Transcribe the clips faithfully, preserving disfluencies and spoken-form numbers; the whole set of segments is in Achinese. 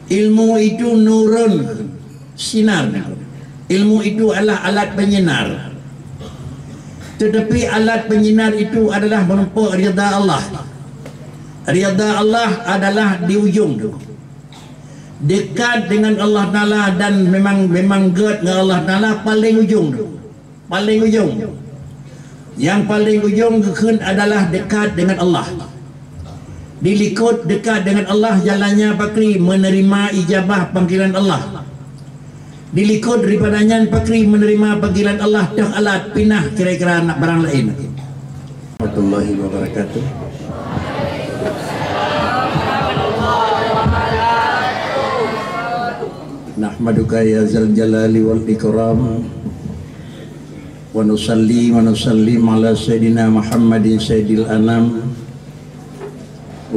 Ilmu itu nurun, sinar. Ilmu itu adalah alat penyinar. Tetapi alat penyinar itu adalah menumpuk ridha Allah. Ridha Allah adalah di ujung tu. Dekat dengan Allah Taala dan memang, memang gét dengan Allah Taala paling ujung tu. Paling ujung. Yang paling ujung geukheun adalah dekat dengan Allah. Di likot dekat dengan Allah, jalannya pakri menerima ijabah panggilan Allah. Di likot daripada nyan pakri menerima panggilan Allah, toh alat pinah kira-kira nak barang lain. Warahmatullahi wabarakatuh. Nahmaduka ya zal jalali wal ikram. Wa nusalli wa nusallim ala sayyidina Muhammadin sayyidil anam,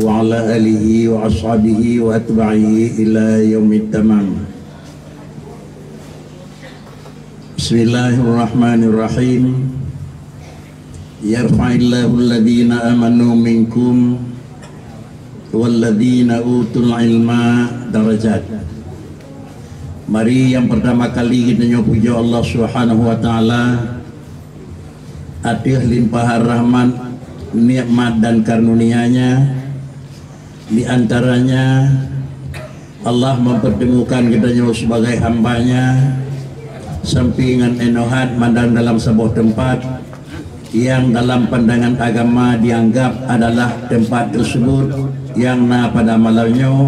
wa ala alihi wa ashabihi wa atba'ihi ila yaumit tamam. Bismillahirrahmanirrahim. Yarfa'illahu alladhina amanu minkum walladzina utul ilma darajat. Mari yang pertama kali kita nyoe puja Allah Subhanahu wa Taala ateueh limpahan rahmat, nikmat dan karunia-Nya. Di antaranya, Allah mempertemukan kita nyoe sebagai hamba-Nya, sampi ngon inoe that mandang dalam saboh tempat yang dalam pandangan agama dianggap adalah tempat tersebut yang na pada malam nyoe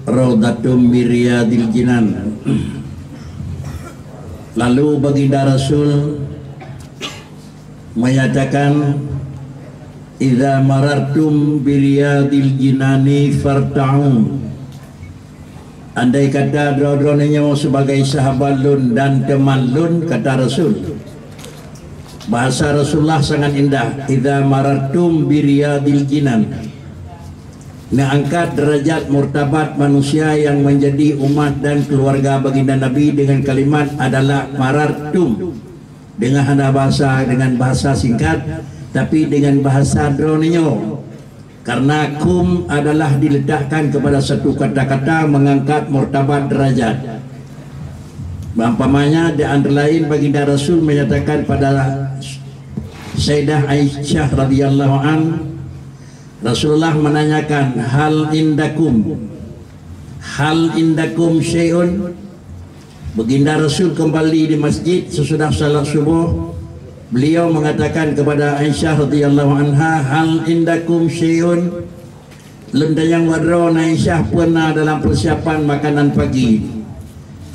Raudhatum min Riyadil Jinan. Lalu Baginda Rasul menyatakan, "Idza marartum bi riyadil jinani farta'u." Andai kata droe-droe nyoe sebagai sahabat lôn dan teuma lôn, kata Rasul. Bahasa Rasulullah sangat indah, "Idza marartum bi riyadil jinan." Neuangkat derajat martabat manusia yang menjadi umat dan keluarga baginda Nabi dengan kalimat adalah marartum. Dengan hana bahasa, dengan bahasa singkat, tapi dengan bahasa droeneuh nyoe. Karena kum adalah diletakkan kepada satu kata-kata mengangkat martabat derajat. Umpamanya, di antara lain baginda Rasul menyatakan pada Sayyidah Aisyah radhiyallahu an, Rasulullah menanyakan, "Hal indakum? Hal indakum syai'un?" Baginda Rasul kembali di masjid sesudah salat subuh. Beliau mengatakan kepada Aisyah radhiyallahu anha, "Hal indakum syai'un?" Lôn tanyong bak droe, Aisyah, peue na dalam persiapan makanan pagi?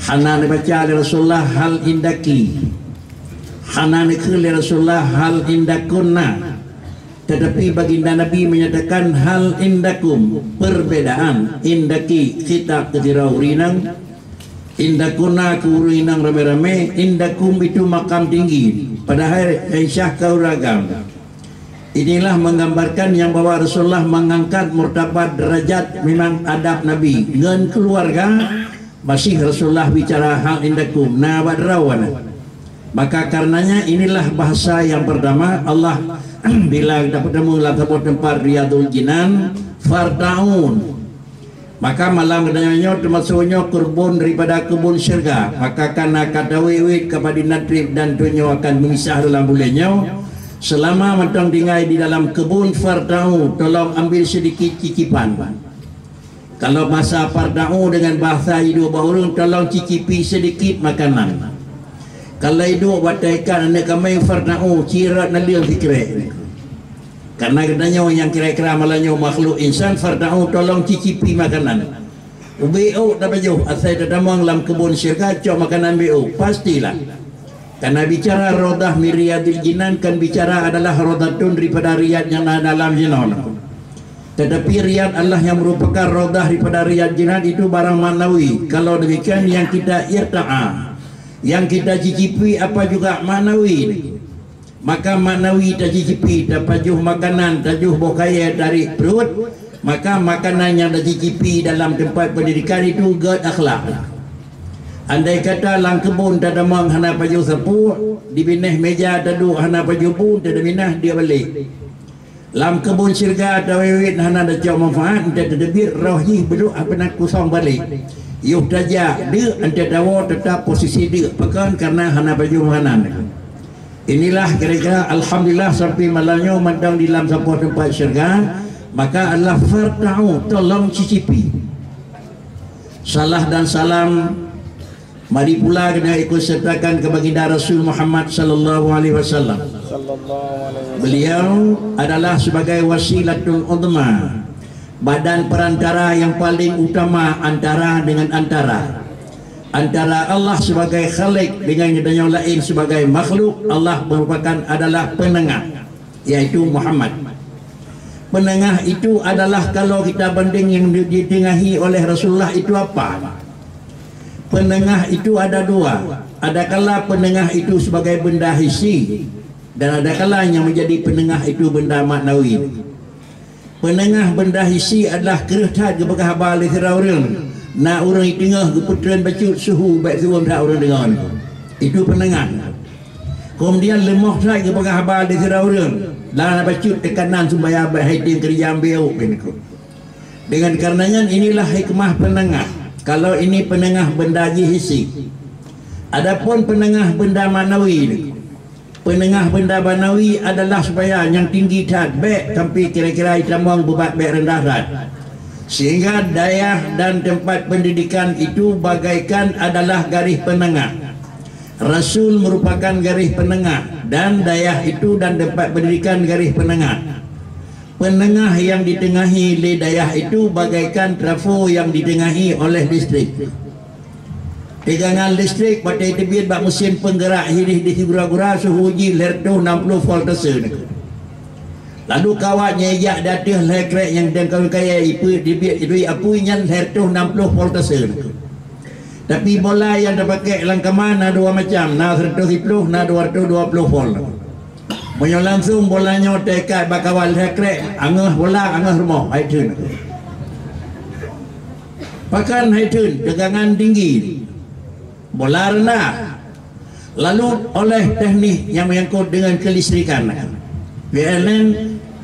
Hana neubaca lé Rasulullah, "Hal indaki?" Hana neukheun lé Rasulullah, "Hal indakunna?" Tetapi baginda Nabi menyatakan, "Hal indakum?" Perbedaan. Indaki khitab keu sidroe ureueng inong, indakunna keu ureueng inong ramé-ramé, indakum itu makam tinggi, padahai Aisyah ka ureueng agam. Inilah menggambarkan nyang bahwa Rasulullah mengangkat martabat derajat memang adab Nabi ngon keluarga. Masih Rasulullah bicara hal indakum, na bak droe na. Maka karenanya inilah bahasa yang pertama Allah bila kita bertemu dalam sebuah tempat Riyadul Jinan, farta'un. Maka malam geutanyoe nyoe teumasok nyoe keubon daripada keubon syeuruga. Maka kana ka tawét-wét ka padum na treb dan tanyoe akan meumisah dalam buleuen nyoe. Seulama mantong tinggai di dalam keubon, farta'u, tolong ambil sedikit cicipan. Kalau bahasa farta'u dengan bahasa iduek bak ureueng, tolong cicipi sedikit makanan. Kalau iduek bak tarekat aneuk kaméng, farta'u, ci rot naleueng sikrek. Karena geutanyoe nyang kira-kira malam nyoe makhluk insan, farta'u, tolong cicipi makanan. Ubé ôk tapajoh, asai tatamong lam keubon syeuruga cok makanan bak ôk, pastilah. Karena bicara Raudhah min Riyadil Jinan kan bicara adalah raudhatun daripada riyad nyang na dalam jinoe. Tetapi riyad Allah yang merupakan raudhah daripada riyad jinan itu barang maknawi. Kalau demikian, yang kita irta'a, yang kita cicipi apa juga maknawi. Maka maknawi tacicipi, tapajoh makanan, tajoh boh kayèe tarék pruet, maka makanan nyang tacicipi dalam teumpat peundidikan itu gèt akhlak. Andai kata lam keubon tatamong hana pajoh sapeue, di binéh meja taduek hana pajoh bu, teuminah dia balék. Lam keubon syeuruga tawiwit hana tacok manfaat, enteuk teubiet roh jih beudôk hana kusong balek. Yoh tajak deuk enteuk tawoe teutap posisi deuk, pakon karena hana baju makanan. Inilah kira-kira alhamdulillah sampai malam nyoe mantong di lam sapoh teumpat syeuruga, maka Allah farta'u tolong cicipi. Salah dan salam mari pula keuneuk ikut sertakan keu baginda Rasul Muhammad sallallahu alaihi wasallam. Beliau adalah sebagai wasilatul uzma, badan perantara yang paling utama antara dengan antara. Antara Allah sebagai Khalik dengan geutanyoe laén sebagai makhluk, Allah merupakan adalah penengah, yaitu Muhammad. Penengah itu adalah kalau kita banding yang di-, ditengahi oleh Rasulullah itu apa? Penengah itu ada dua. Adakala penengah itu sebagai benda hissi, dan adakala yang menjadi penengah itu benda maknawi. Penengah benda hissi adalah kreueh that geupeugah haba lé sidroe ureuëng. Na ureuëng di teungoh geupeutreun bacut suhu bék suwöm that ureuëng deungoe. Itu penengah. Kemudian leumoh that geupeugah haba lé sidroe ureuëng. Lam bacut teukanan sumbayang bék hai teueng keureuja bieu keu niko. Dengan karena nyan inilah hikmah penengah. Kalau ini penengah benda jih hissi. Adapun penengah benda maknawi, penengah benda maknawi adalah supaya nyang tinggi that bék sampai kira-kira itamong beubat bék rendah that. Sehingga dayah dan tempat pendidikan itu bagaikan adalah garis penengah. Rasul merupakan garis penengah dan dayah itu dan tempat pendidikan garis penengah. Penengah yang ditengahi lé dayah itu bagaikan trafo yang ditengahi oleh listrik. Teugangan listrik watée teubiet bak mesin penggerak hirih di sigura-gura suhu jih lhée reutôh nam ploh voltase. Lalu kawat nyang ijak di ateueh lhée krek nyang dengkawi kayée ipeue dibiet idui apui nyan lhée reutôh nam ploh voltase. Tapi bola nyang tapakék lam kama na dua macam, na seratus siplôh, na dua ratus dua puluh volt. Meunyoe langsung bola nyoe teuikat bak kawat lhée krek, angeuh bola, angeuh rumoh, hai theun. Pakon hai theun, teugangan tinggi, bola rendah. Lalu oleh teknik yang menyangkut dengan kelistrikan, P L N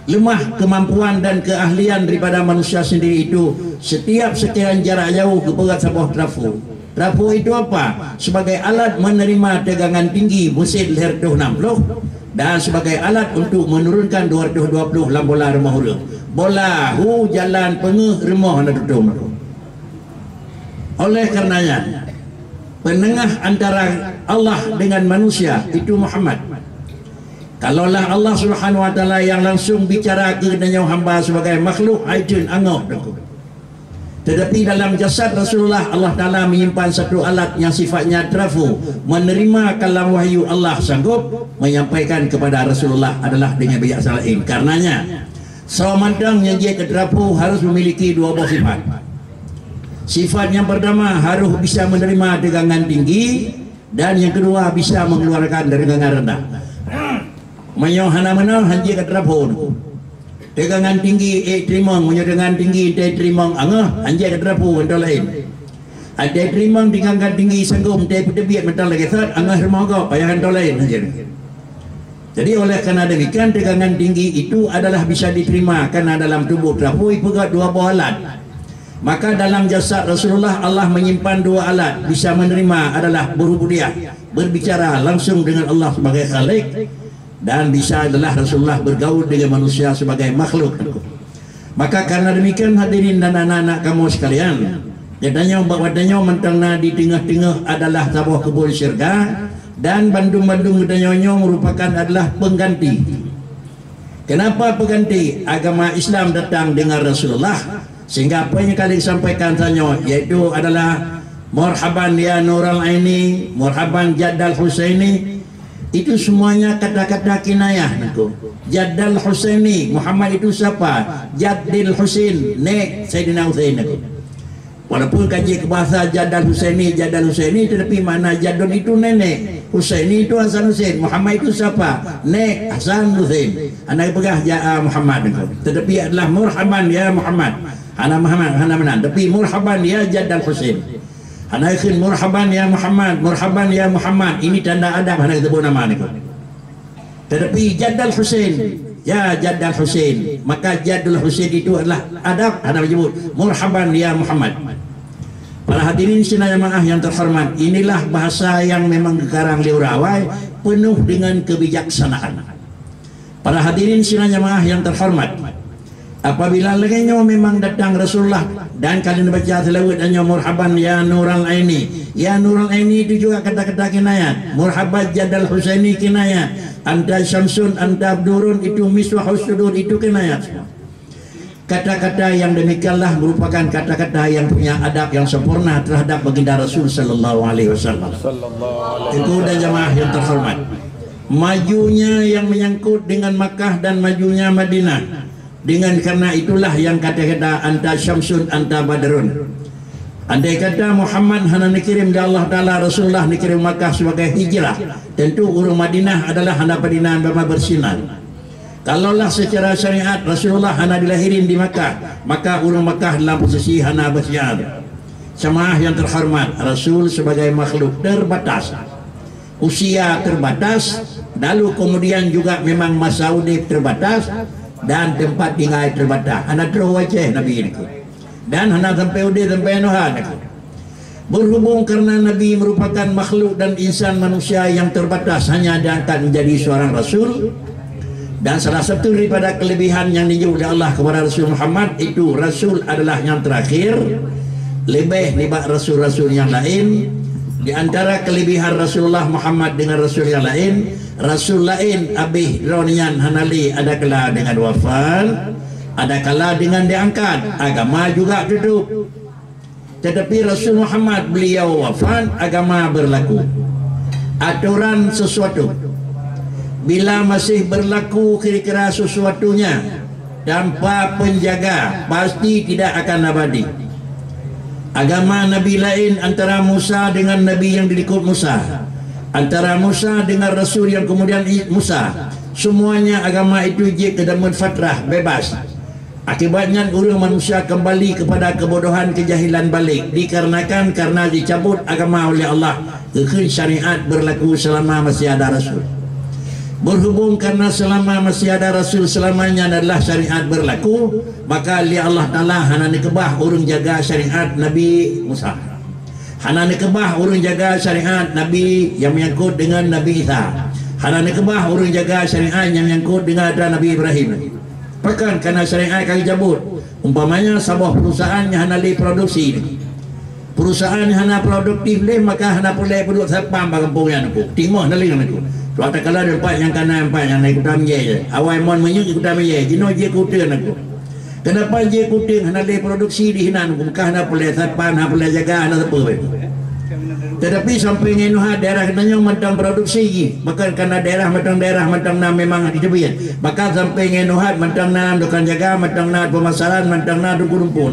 lemah kemampuan dan keahlian daripada manusia sendiri itu, setiap sekian jarak jauh geupeugah saboh trafo. Trafo itu apa? Sebagai alat menerima tegangan tinggi mesin lhée reutôh nam ploh dan sebagai alat untuk menurunkan dua ratus dua puluh lam bola rumoh ureuëng. Bola hu jalan peungeuh rumoh hana tutong. Oleh karenanya, penengah antara Allah dengan manusia itu Muhammad. Kalaulah Allah Subhanahu wa Taala yang langsung bicara keu geutanyoe hamba sebagai makhluk, hai theun angoh deungon. Tetapi dalam jasad Rasulullah, Allah Taala menyimpan satu alat yang sifatnya trafo, menerima kalam wahyu Allah sanggup menyampaikan kepada Rasulullah adalah dengan biasa lain. Karenanya, soe mantong nyang jeuet keu trafo harus memiliki dua boh sifat. Sifat yang pertama harus bisa menerima tegangan tinggi, dan yang kedua bisa mengeluarkan dari tegangan rendah. Meunyoe hana meunan, hanjeuet keu trafo. Tegangan tinggi ék teurimong, meunyoe tegangan tinggi teurimong angoh, hanjeuet keu trafo mantong laén. Ada teurimong tegangan tinggi sanggob teupeuteubiet mantong lagée that, angoh rumoh gob payah mantong laén hanjeuet. Jadi oleh karena demikian tegangan tinggi itu adalah bisa diterima karena dalam tubuh trafo ipeugah dua boh alat. Maka dalam jasad Rasulullah Allah menyimpan dua alat, bisa menerima adalah berubudiyah, berbicara langsung dengan Allah sebagai Khalik, dan bisa adalah Rasulullah bergaul dengan manusia sebagai makhluk. Maka karena demikian hadirin dan anak-anak kamu sekalian, geutanyoe bak watée nyoe mantong na di teungoh-teungoh adalah saboh keubon syeuruga dan bandum-bandum geutanyoe nyoe merupakan adalah pengganti. Kenapa pengganti? Agama Islam datang dengan Rasulullah, sehingga apa yang kali sampaikan tanyoe yaitu adalah marhaban ya Nural Aini, marhaban Jaddal Husaini. Itu semuanya kata-kata kinayah niko. Jaddal Husaini, Muhammad itu siapa? Jaddil Husain, nek Saidina Husain niko. Walaupun kaji keu bahasa Jaddal Husaini, Jaddal Husaini, tetapi makna Jaddun itu nenek, Husaini itu Hasan Husain, Muhammad itu siapa? Nek Hasan Husain. Hana peugah ja Muhammad niko. Tetapi adalah marhaban ya Muhammad. Hana Muhammad, hana meunan. Tapi marhaban ya Jaddal Husain. Hana kheun marhaban ya Muhammad, marhaban ya Muhammad. Ini tanda adab hana teubeuet nama niko. Tetapi Jaddal Husain, "Ya Jaddal Husain." Maka Jaddul Husain itu adalah adab, adab menyebut, "Marhaban ya Muhammad." Para hadirin sidang jamaah yang terhormat, inilah bahasa yang memang geukarang lé ureuëng awai, penuh dengan kebijaksanaan. Para hadirin sidang jamaah yang terhormat, apabila lagée nyoe memang datang Rasulullah dan kalian baca selawat hanya, "Marhaban ya Nural Aini." Ya Nural Aini itu juga kata-kata kinayat. "Marhaban Jaddal Husaini" kinayat. "Anta Syamsun, anta Badrun" itu misbahus sudur itu kinayat. Kata-kata yang demikianlah merupakan kata-kata yang punya adab yang sempurna terhadap baginda Rasul sallallahu alaihi wasallam. Teungku dan jamaah yang terhormat, majunya yang menyangkut dengan Makkah dan majunya Madinah, dengan karena itulah yang kata-kata "Anta Syamsun, anta Badrun." Andai kata Muhammad hana dikirim dari Allah Taala, Rasulullah dikirim Makkah sebagai hijrah, tentu ureuëng Madinah adalah hana padinaan bama bersinan. Kalaulah secara syariat Rasulullah hana dilahirin di Makkah, maka ureuëng Makkah dalam posisi hana basiar. Jamaah yang terhormat, Rasul sebagai makhluk terbatas, usia terbatas, lalu kemudian juga memang masa udeb terbatas dan tempat tinggai terbatas. Hana troh u Aceh Nabi niko, dan hana sampai udeb sampai noe niko. Berhubung karena Nabi merupakan makhluk dan insan manusia yang terbatas, hanya diangkat menjadi seorang rasul, dan salah satu daripada kelebihan yang dijok oleh Allah kepada Rasul Muhammad itu, Rasul adalah yang terakhir, lebih nibak rasul-rasul yang lain. Di antara kelebihan Rasulullah Muhammad dengan rasul yang lain, rasul lain abeh droe nyan hana lé, ada kala dengan wafat, ada kala dengan diangkat, agama juga tutup. Tetapi Rasul Muhammad, beliau wafat, agama berlaku. Aturan sesuatu, bila masih berlaku kira-kira sesuatunya tanpa penjaga, pasti tidak akan abadi. Agama nabi lain antara Musa dengan nabi yang diikut Musa, antara Musa dengan rasul yang kemudian i-, Musa, semuanya agama itu jeuet keu zaman fatrah bebas. Akibat nyan, ureuëng manusia kembali kepada kebodohan, kejahilan balik, dikarenakan karena dicabut agama oleh Allah, geukheun syariat berlaku selama masih ada rasul. Berhubung karena selama masih ada rasul, selamanya adalah syariat berlaku, maka lé Allah Taala hana neukeubah ureuëng jaga syariat Nabi Musa. Hana neukeubah ureuëng jaga syariat Nabi nyang menyangkut dengan Nabi Isa. Hana neukeubah ureuëng jaga syariat nyang menyangkut dengan atra Nabi Ibrahim. Pakon? Karena syariat ka geucabut. Umpamanya, saboh perusahaan nyang hana lé produksi, perusahaan nyang hana produktif lé, maka hana peureulée peuduek satpam bak gampông nyan, Teungku. Timoh hana lé, Teungku. Suatu kala di tempat nyang kana, tempat nyang na ikutan je. Awai mon meunyeuk ikutan je. Jinoe jeuet keu uteuen, Teungku. Kenapa jeuet keu uteuen, hana lé produksi di hinan, Teungku? Maka hana peureulée satpam, hana peureulée jaga, hana sapeue. Tetapi sampai ngon neuhat daerah geutanyoe mantong produksi jih. Bahkan karena daerah mantong, daerah mantong na memang diteubiet. Bahkan sampai ngon neuhat mantong na tukang jaga, mantong na pemasaran, mantong na teungku rumpun.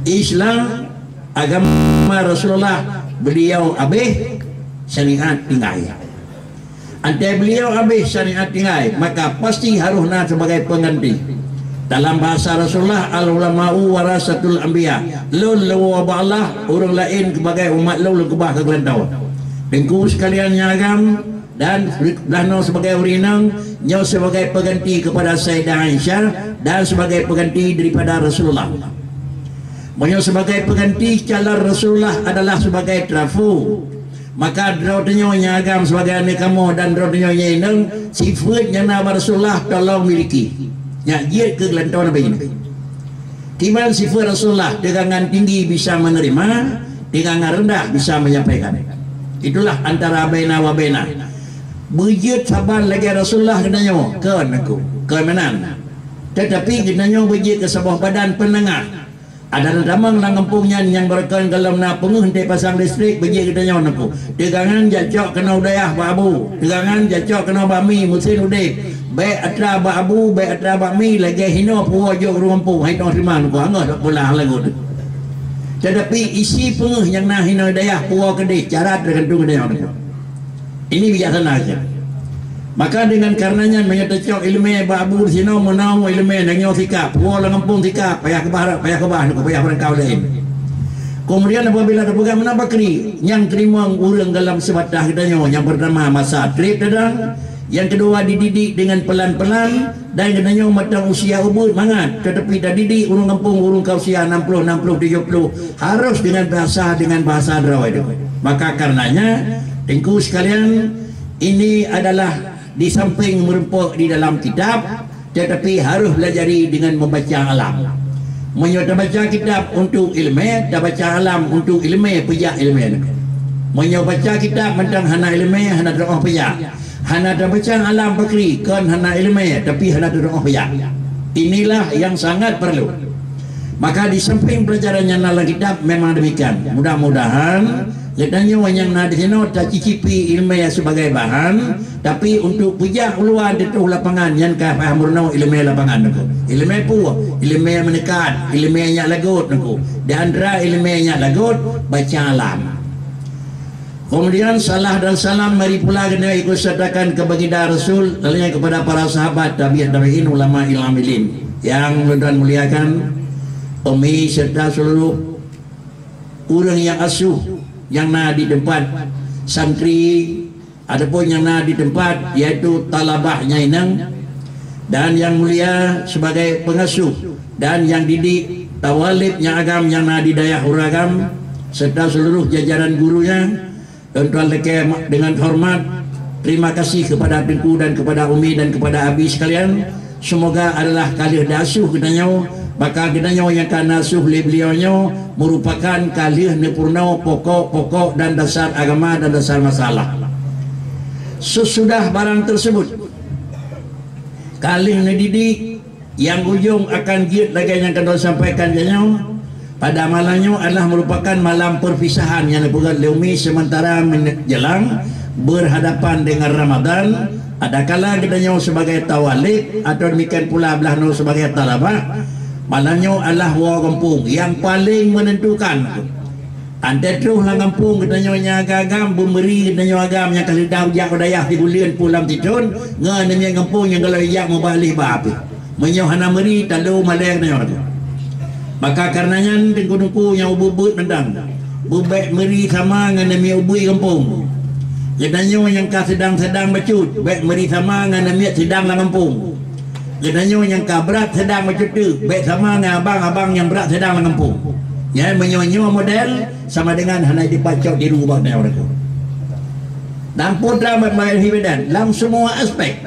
Islam, agama Rasulullah, beliau abeh, syariat tinggai. Antai beliau abeh, syariat tinggai, maka pasti harôh na sebagai pengganti. Dalam bahasa Rasulullah, "Al-ulama'u warasatul anbiya." Lôn leuwoe bak Allah, ureuëng laén keubagai umat lôn lôn keubah keu geulantoe. Teungku sekalian nyang agam, dan blaih nyoe sebagai ureuëng inong, nyoe sebagai pengganti kepada Sayyidah Aisyah dan sebagai pengganti daripada Rasulullah. Meunyoe sebagai pengganti, calon Rasulullah adalah sebagai trafo. Maka droe tanyoe nyang agam sebagai aneuk kamoe dan droe tanyoe nyang inong, sifeuet nyang na bak Rasulullah tolong miliki. Nyak jeuet keu geulantoe Nabi nyoe. Kiban sifeuet Rasulullah, teugangan tinggi bisa menerima, teugangan rendah bisa menyampaikan. Itulah antara baina wa baina. Beujeuet saban lagée Rasulullah geutanyoe, kon aku, kon meunan. Tetapi geutanyoe beujeuet keu saboh badan peunengah. Adak tamong lam gampông nyan nyang beureukan golom na peungeuh teuh pasang listrik, beujeuet geutanyoe nangku. Teugangan jak cok keunoe u dayah bak abu. Teugangan jak cok keunoe bak mi, meusén udeb. Bék atra bak abu, bék atra bak mi, lagée hinoe puwoe jok ureuëng gampông, hai toh teurimong nangku, angoh dak pulang lagu tu. Tetapi isi peungeuh nyang na hinoe dayah puwoe keudeh, cara teugantung geutanyoe nangku. Ini bijaksana saja. Maka dengan karenanya, meunyoe teucok iéleumé bak abu sinoe, meunoe iéleumé, tanyoe sikap, puwoe lam gampông sikap, payah keubah, payah keubah, payah beurangkau laén. Kemudian apabila teupeugah meunan bakri, nyang teurimong ureuëng dalam seubatah geutanyoe, nyang peurtama masa treb tadang, Nyang keudua, dididik dengan pelan-pelan, dan geutanyoe mantong usia ubit mangat, teutapi tadidik ureuëng gampông, ureuëng ka usia enam puluh, enam puluh, tujuh puluh, harus dengan bahasa, dengan bahasa droe. Maka karenanya, Teungku sekalian, ini adalah di samping meureumpok di dalam kitab, tetapi harus belajari dengan membaca alam. Meunyoe tabaca kitab untuk ileumé, tabaca alam untuk ileumé, peujak ileumé. Meunyoe baca kitab mantong hana ileumé, hana teuroh peujak. Hana tabaca alam pakri, kon hana ileumé, tapi hana teuroh peujak. Inilah yang sangat perlu. Maka di samping pelajaran nyang na lam kitab memang demikian. Mudah-mudahan geutanyoe nyang na di sinoe tacicipi ileumé sebagai bahan, tapi untuk peujak u luwa di troh lapangan nyan ka payah meurunoe ileumé lapangan niko. Ileumé peue? Ileumé meuneukat, ileumé nyang lagot niko. Di antara ileumé nyang lagot, baca alam. Kemudian salah dan salam mari pula keuneuk ikut sertakan ke baginda Rasul, lalu kepada para sahabat, tabi'ut tabi'in, ulama, amilin yang ulôn muliakan, umi serta seluruh ureuëng nyang asuh nyang na di teumpat santri ataupun nyang na di teumpat, yaitu talabah nyang inong dan nyang mulia sebagai pengasuh dan nyang didik tawalib nyang agam nyang na di dayah ureuëng agam serta seluruh jajaran gurunya. Tuan-tuan lekee dengan hormat, terima kasih kepada Teungku dan kepada Umi dan kepada Abi sekalian. Semoga adalah ka lheueh neuasuh geutanyoe, maka geutanyoe nyang ka neuasuh lé beliau nyoe merupakan ka lheueh neupeurunoe pokok-pokok dan dasar agama dan dasar masalah. Sesudah barang tersebut, ka lheueh neudidik, nyang ujong akan jeuet lagée nyang ka lôn sampaikan nyoe, pada malam nyoe adalah merupakan malam perpisahan nyang neupeugét lé umi sementara menjelang berhadapan dengan Ramadan. Adakala geutanyoe sebagai tawalib atau demikian pula blah nyoe sebagai talabah, malam nyoe adalah woe gampông nyang paling menentukan. Antée troh lam gampông geutanyoe nyang agam-agam, beumeuri geutanyoe agam nyang ka lheueh jak u dayah sibuleuen peuet lam sithon, ngon aneuk miet gampông nyang golom jak meubalih bak apui. Meunyoe hana meuri, talo malée geutanyoe lagoe. Maka kareuna nyan, teungku-teungku nyang ubit-ubit mantong, beubek meuri sama ngon aneuk miet ubit gampông. Geutanyoe nyang ka seudang-seudang bacut, bek meuri sama ngon aneuk miet seudang lam gampông. Geutanyoe nyang ka brat seudang bacut teuk, bek sama ngon abang-abang nyang brat seudang lam gampông. Nyan meunyoe nyoe model, sama dengan hana jipacok tiru bak nyoe lagoe. Dan putra mat-mat hibidan lam semua aspek.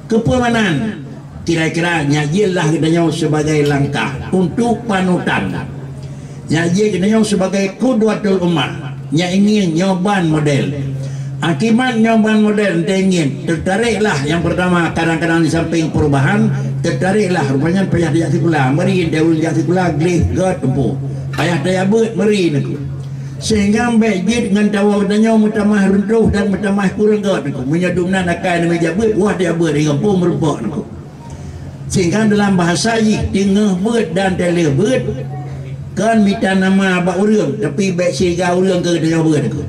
Keupeue meunan, kira-kira nyak jeuet lah geutanyoe sebagai langkah untuk panutan. Nyak jeuet geutanyoe sebagai qudwatul ummah. Nyak ingin nyoe ban model. Akibat nyoe ban model, nyak ingin teutariklah nyang pertama, kadang-kadang di samping perubahan, teutariklah rupanya payah tajak sikula. Meurin deh ureuëng jak sikula gleh gét teumpo. Payah tajak beuet meurin aku. Sehingga bék jeuet ngon tawoe geutanyoe meutamah runtoh dan meutamah kureueng gét niko. Meunyoe dumnan akai neumija beuet, wah tajak beuet di gampông meurumpok niko. Sehingga dalam bahasa jih teungoh beuet dan teuh lheueh beuet, kon mita nama bak ureuëng, tapi bék curiga ureuëng keu geutanyoe beuet niko.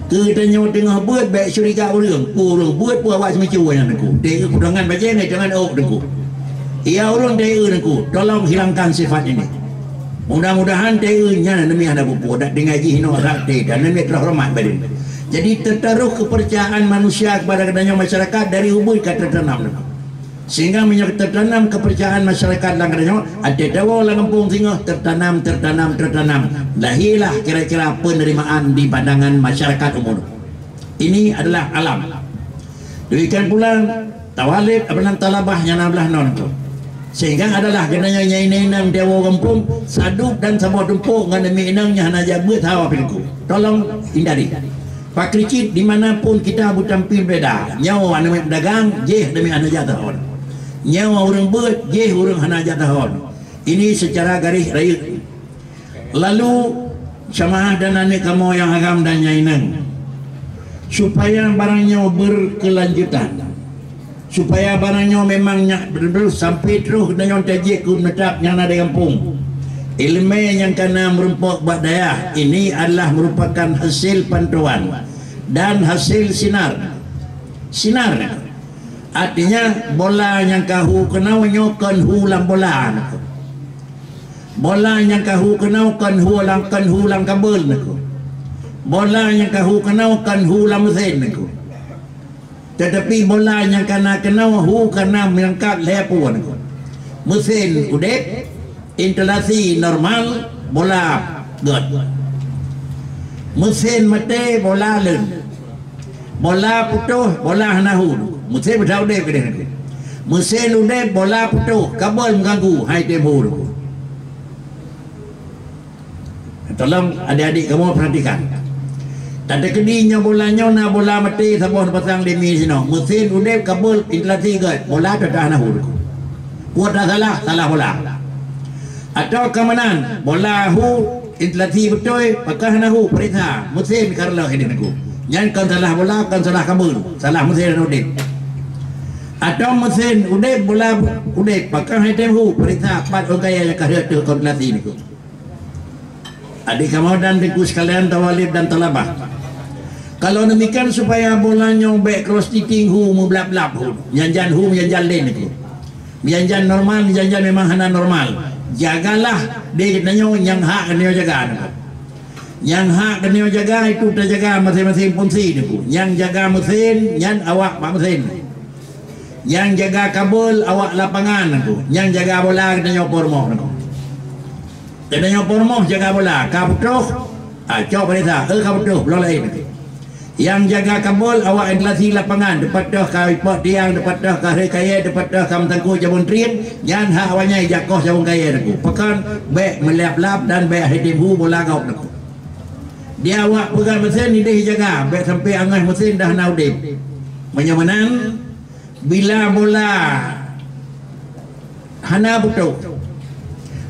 Keu geutanyoe teungoh beuet bék curiga ureuëng, peue ureuëng beuet peue awak seumicu nyan niko. Teu keudangan bajée ngon tangan ôk niko. Iya ureuëng teu niko, tolong hilangkan sifat ini. Mudah-mudahan teu nyan aneuk miet hana peupuih, dak tinggai jih inoe rak teu, dan aneuk miet teuhoreumat badan. Jadi, teutaroh keupeurcayaan manusia kepada geutanyoe masyarakat dari ubit ka teutanam. Sehingga meunyoe teutanam keupeurcayaan masyarakat lam geutanyoe, até tawoe lam gampông singoh teutanam, teutanam, teutanam. Lahirlah kira-kira penerimaan di pandangan masyarakat umum. Ini adalah alam. Demikian pula tawalib, apa nan talabah nyang na blah non tu. Sehingga adalah geutanyoe nyang inong-inong di awoe gampông, sadub dan saboh tumpok ngon aneuk miet inong nyang hana jak beuet sawa pih niko. Tolong hindari. Pakri cit di mana pun kita beutampil beda. Nyoe aneuk miet peudagang, jih aneuk miet hana jak tahon. Nyoe ureuëng beuet, jih ureuëng hana jak tahon. Ini secara garis rayeuk. Lalu, jamaah dan aneuk kamoe nyang agam dan nyang inong, supaya barang nyoe berkelanjutan, supaya barang nyoe memang nyak beutôi sampai troh geutanyoe tajak keu neutap nyang na di gampông. Ileumé nyang ka na meurumpok bak dayah, ini adalah merupakan hasil pantauan dan hasil sinar. Sinar, artinya bola nyang ka hu keunoe nyoe kon hu lam bola. Bola nyang ka hu keunoe kon hu lam, kon hu lam kabel niko. Bola nyang ka hu keunoe kon hu lam meusén niko. Teutapi bola nyang kana keunoe hu kana meurangkab lhèe peue nyoe. Meusén udép, instalasi normal, bola gèt. Meusén maté, bola leuen. Bola putôh, bola hana hu. Meusén beudôh udép keudéh nyoe. Meusén udép, bola putôh, kabel meuganggu, han tém hu. Tolong adik-adik kamoe perhatikan. Teukeudi nyoe bola nyoe na bola maté saboh neupasang di mi sinoe. Meusén udép kabel instalasi gèt. Bola teuh hana hu. Kuat dah salah, salah bola. Atawa ka meunan, bola hu instalasi beutôi, pakon hana hu, peuriksa. Meusén ka reuloh idéh nyoe. Nyan kon salah bola, kon salah kabel. Salah meusén udép. Atawa meusén udép, bola udép, pakon han tém hu, peuriksa pat ôn kayèe nyang ka rhot teuh kon instalasi nyoe. Adik kamoe dan teungku sekalian, tawalib dan talabah. Kalau demikian, supaya bola nyoe bèk cross titing hu meublab-blab hu. Nyan jan hu, nyan jan lén nyoe. Nyan jan normal, nyan jan memang hana normal. Jagalah di geutanyoe nyang hak geutanyoe jaga nyoe. Nyang hak geutanyoe jaga itu tajaga maséng-maséng fungsi nyoe. Nyang jaga meusén, nyan awak bak meusén. Nyang jaga kabel awak lapangan nyoe. Nyang jaga bola geutanyoe po rumoh nyoe. Geutanyoe po rumoh jaga bola, ka putôh, ah, cok peuriksa, eh, ka putôh, bloe laén. Nyang jaga kabel awak instalasi lapangan, teupat teuh ka ipok tiang, teupat teuh ka rhot kayèe, teupat teuh ka meusangkot cabông tren, nyan hak awak nyan jak koh cabông kayèe nyoe. Pakon bèk meulab-lab dan bèk han tém hu bola gob nyoe. Di awak peugöt meusén idéh jaga, bèk sampoe angèh meusén dah hana udép. Meunyoe meunan, bila bola hana putôh,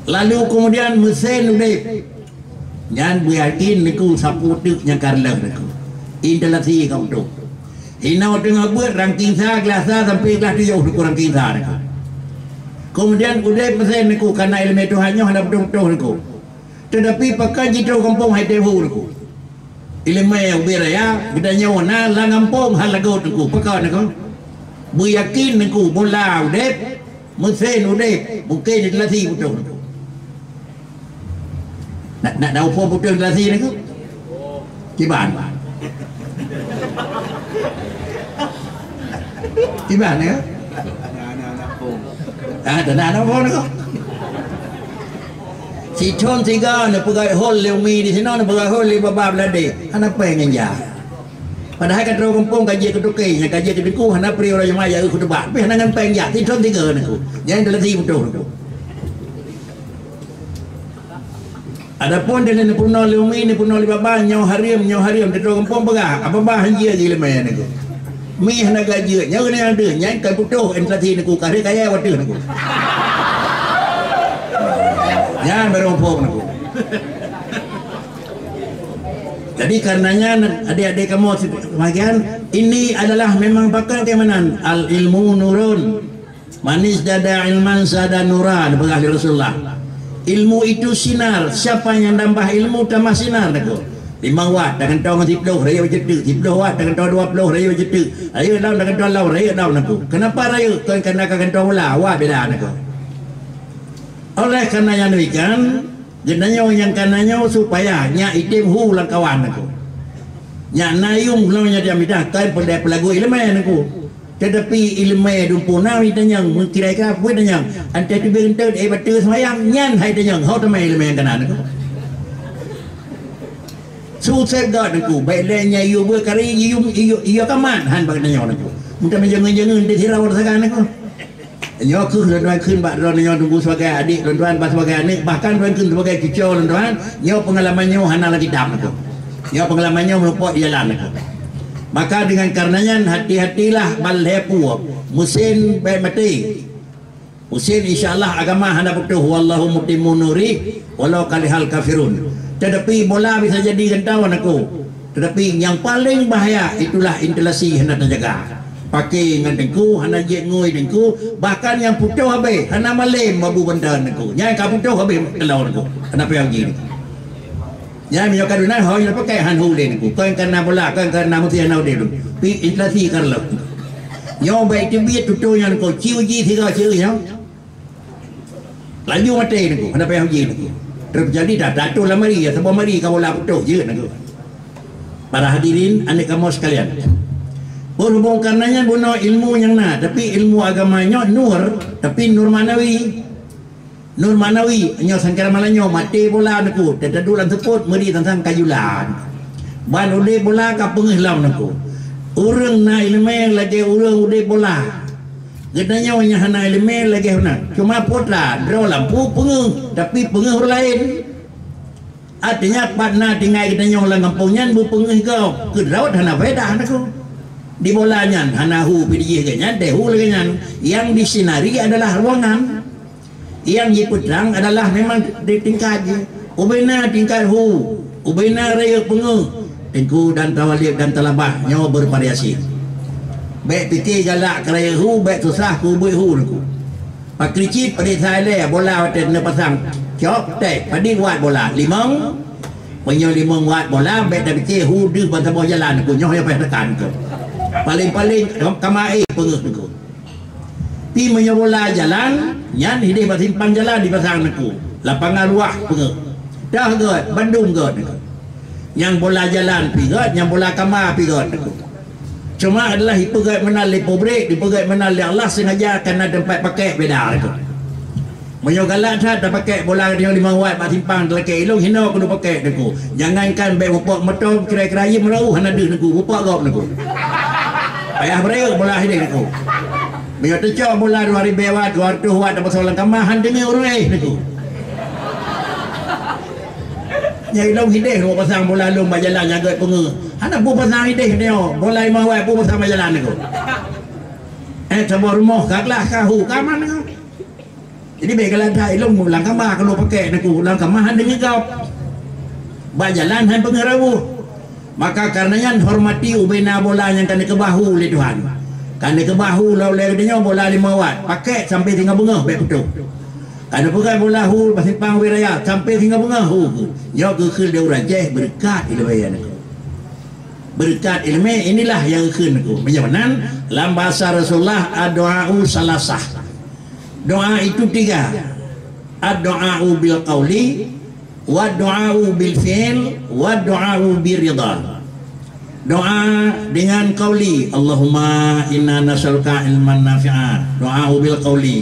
lalu keumudian meusén udép, nyan beuyakin nyoe sapeue teuk nyang ka reuloh nyoe. Instalasi ka putôh. Inoe teungoh beuet rangking sa, glah sa sampoe glah tujoh nyoe rangking sa nyoe. Keumudian udép meusén nyoe, kana ileumèe Tuhan nyoe hana putôh-putôh nyoe. Teutapi pakon jitroh gampông han tém hu nyoe. Ileumèe ubé raya, geutanyoe na lam gampông han lagot nyoe, pakon nyoe. Beuyakin nyoe bola udép, meusén udép, mungken instalasi putôh nyoe. Nak, nak daun phôn putôh instalasi nyoe? Kiban. Kiban ya? Ah, dah nak daun phôn nyoe. Sithôn sigoe neupeugöt hol lé umi di sinoe, neupeugöt hol lé baba Beuladé. Hana péng nyan jak. Padahai ka troh gampông ka jeuet keu tukeng, nyang ka jeuet keu teungku, hana pri uroe Jumat jak eu khutubah. Pih hana ngon péng jak, sithôn sigoe nyoe. Nyan instalasi putôh nyoe. Adapun di neupeurunoe lé umi, neupeurunoe lé baba, nyoe hareuem, nyoe hareuem, di troh gampông peugah, apa bah han jeuet ileumèe nyoe. Mi hana ka jeuet, nyoe keuneuk deuh, nyan ka putôh instalasi nyoe, ka rhot kayèe watèe nyoe. Nyan barô phôn nyoe. Jadi, karenanya, adik-adik kamoe sebagian, ini adalah memang pakon keimanan. Al ilmu nurun. Manis dada ilman sada nura, dipeugah lé Rasulullah. Ilmu itu sinar, siapa yang nambah ilmu tambah sinar, nyoe. Limong watt, tagantoe ngon siploh, rayeuk jeuet teuk. Siploh watt, tagantoe dua ploh, rayeuk jeuet teuk. Rayeuk lom, tagantoe lom, rayeuk lom, nyoe. Kenapa rayeuk? Kon karena ka gantoe bola, watt beda, nyoe. Oleh karena yang demikian, geutanyoe nyang ka na nyoe supaya nyak item hu lam kawan nyoe. Nyak na yuem lom nyoe diam idah, kon peudeh peulagu ileumèe nyoe. Teutapi ileumèe dumpeue na itanyong, meukira-kira peue tanyong. Antah teubiet enteuk, eh, bateue seumayang, nyan hai tanyong, ho teuma ileumèe nyang ka na nyoe. Susah gèt nyoe, bèk lé nyan yue beuet kari, yue, yue, yue kamat, han bak tanyong nyoe. Meuteumé jangeun-jangeun, teuh sirau sagai nyoe. Nyoe kheueh lôn tuan kheun bak droeneuh nyoe teungku sebagai adik lôn tuan, bah sebagai aneuk, bahkan lôn kheun sebagai cucoe lôn tuan, nyoe peungalaman nyoe hana lam kitab nyoe. Nyoe peungalaman nyoe meureumpok di jalan nyoe. Maka dengan karena nyan, hati-hatilah ban lhèe peue, meusén bèk maté. Meusén insya Allah agama hana putôh, wallahu mutimmu nuri walau karihal kafirun. Teutapi bola bisa jadi gantoe nyoe. Teutapi nyang paleng bahaya itulah instalasi hana tajaga. Paké ngon teungku, hana jeuet ngui teungku, bahkan nyang putôh habéh, hana malém mabu bantan teungku. Nyan ka putôh habéh keulao teungku. Hana payah uji teungku. Nyan meunyoe ka duna, ho nyoe pakai han hu lé teungku. Kon karena bola, kon karena meusén hana udeb teungku. Pi instalasi ka reuloh. Nyoe bèk teubiet tutoe nyan teungku, ci uji sigoe ci nyoe. Laju maté teungku, hana payah uji teungku. Teujadi dah tatuh lam mari, ya, saboh mari ka bola putôh jeuet teungku. Para hadirin, aneuk kamoe sekalian. Berhubung karena nyan bunoe ilmu nyang na, tapi ilmu agama nyoe nur, tapi nur manawi. Nur manawi, nyoe sangkara malam nyoe maté bola Teungku, teuduek lam seupôt meuri sang-sang ka jula. Ban udép bola ka peungeuh lom Teungku. Ureuëng na iéleumé lagée ureuëng udép bola. Geutanyoe nyang hana iéleumé lagée hana. Cuma putra droe lampu peungeuh, tapi peungeuh ureuëng laén. Artinya, pat na tinggai geutanyoe lam gampông nyan beupeungeuh gob, keu droe hana faedah Teungku. Di bola nyan hana hu pih dijih geuh nyan, teuhu lagée nyan. Yang disinari adalah ruangan. Yang jipeutrang adalah memang di tingkat jih. Ubena tingkat hu, ubena rayeuk peungeuh, Teungku dan Tawalib dan Talabah nyoe bervariasi. Bék pike galak keu rayeuk hu, bék susah keu ubeuet hu Teungku. Pakri cit padit sai lé bola watée neupasang. Cok, tek, padit wat bola. Limong. Meunyoe limong wat bola, bék tapike hu deuh ban saboh jalan Teungku, nyoe nyang payah tekan Teungku. Paléng-paléng kama éh peungeuh Teungku. Pi meunyoe bola jalan, nyan hideh bak simpang jalan dipasang Teungku. Lapangan luwah peungeuh. Dah gét, bandum gét Teungku. Nyang bola jalan pi gét, nyang bola kama pi gét Teungku. Cuma adalah ipeugét meunan lé pabrik, ipeugét meunan lé Allah sengaja karena teumpat pakék beda Teungku. Meunyoe galak that tapakék bola nyoe limong wat bak simpang talakée ilong hinoe keuneuk pakék Teungku. Jangankan bék mupok moto kira-kira jih meurauh hana deuh Teungku, mupok gob Teungku. Payah beureuek bola hideh Teungku. Meunyoe teucok bola dua ribée wat, dua reutôh wat tapasoe lam kama han deungoe ureuëng éh Teungku. Nyang ilong hideh rumoh pasang bola lom bak jalan nyang gét peungeuh. Hana peue pasang hideh nyoe, bola limong wat peue pasang bak jalan Teungku. Eh, saboh rumoh ka glah ka hu ka aman Teungku. Jadi bék galak that ilong lam kama keuneuk pakék Teungku, lam kama han deungoe gob. Bak jalan han peungeuh rauh. Maka karena nyan hormati ubena bola nyang ka neukeubah hu lé Tuhan. Ka neukeubah hu lom lé geutanyoe bola limong wat, pakék sampai singoh beungoh bék putôh. Ka neupeugah bola hu bak simpang wiraya sampai singoh beungoh hu. Nyoe geukheun lé ureuëng Aceh beureukat iéleumé Teungku. Beureukat iéleumé inilah nyang geukheun Teungku. Meunyoe meunan lam bahasa Rasulullah, "Ad-du'a'u salasah." Doa itu tiga. Ad-du'a'u bil qauli, wa du'a'u bil fi'l, wa du'a'u bir ridha. Doa dengan qauli, "Allahumma inna nas'aluka ilman nafi'a." Doa bil qauli.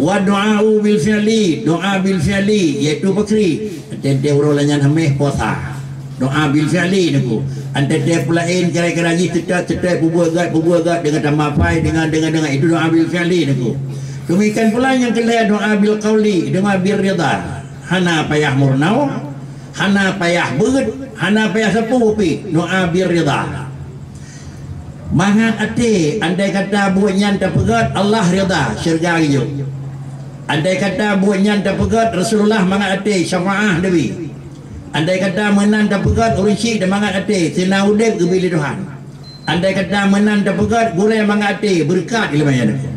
Wa du'a'u bil fi'li, doa bil fi'li, yaitu pakri. Teuntée uroe lanyat hameh puasa. Doa bil fi'li Teungku. Antée-tée peulaén kira-kira jih teutap-teutap peubuet gét, peubuet gét dengan tamah pai, dengan, dengan, dengan. Itu doa bil fi'li Teungku. Demikian pula nyang keulhée doa bil qauli, doa bir ridha. Hana payah meurunoe, hana payah beuet, hana payah sapeue pih, doa bir ridha. Mangat até, andai kata buet nyan tapeugét, Allah ridha, syeuruga geujok. Andai kata buet nyan tapeugét, Rasulullah mangat até, syafaah Nabi. Andai kata meunan tapeugét, ureuëng syik dan mangat até, seunang udeb geubri lé Tuhan. Andai kata meunan tapeugét, gurée mangat até, beureukat iéleumé Teungku.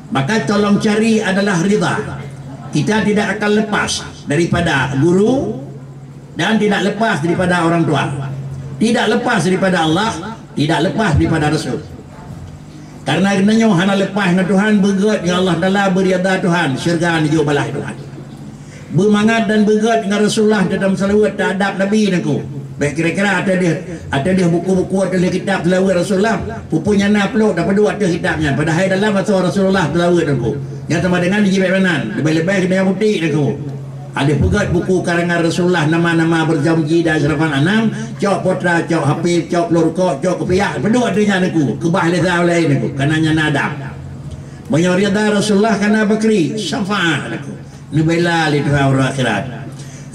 Maka tolong cari adalah ridha. Kita tidak akan lepas daripada guru dan tidak lepas daripada orang tua. Tidak lepas daripada Allah, tidak lepas daripada Rasul. Karena geutanyoe hana leupah ngon Tuhan, beugét ngon Allah Taala, beuridha Tuhan, syeuruga neujok balaih Tuhan. Beumangat dan beugét ngon Rasulullah, teutam seulaweuet, teuadab Nabi Teungku. Bék kira-kira ateueh deuh, ateueh deuh buku-buku, ateueh deuh kitab seulaweuet Rasulullah. Peue-peue nyang na plôk tapeuduek ateueh kitab nyan. Padahai dalam asoe Rasulullah seulaweuet Teungku. Nyan sama dengan jibék banan. Leubeh-leubeh keuneuk putéh Teungku. Ada peugét buku karangan Rasulullah, nama-nama berjanji dan syarafan anam, cok putra, cok hafid, cok ploh rukok, cok kupiah, padum ateueh nyan Teungku, keubah lé saboh laén Teungku, kana nyan na adab. Meunyoe ridha Rasulullah kana bakri, syafaat Teungku, neubela lé Tuhan uroe akhirat.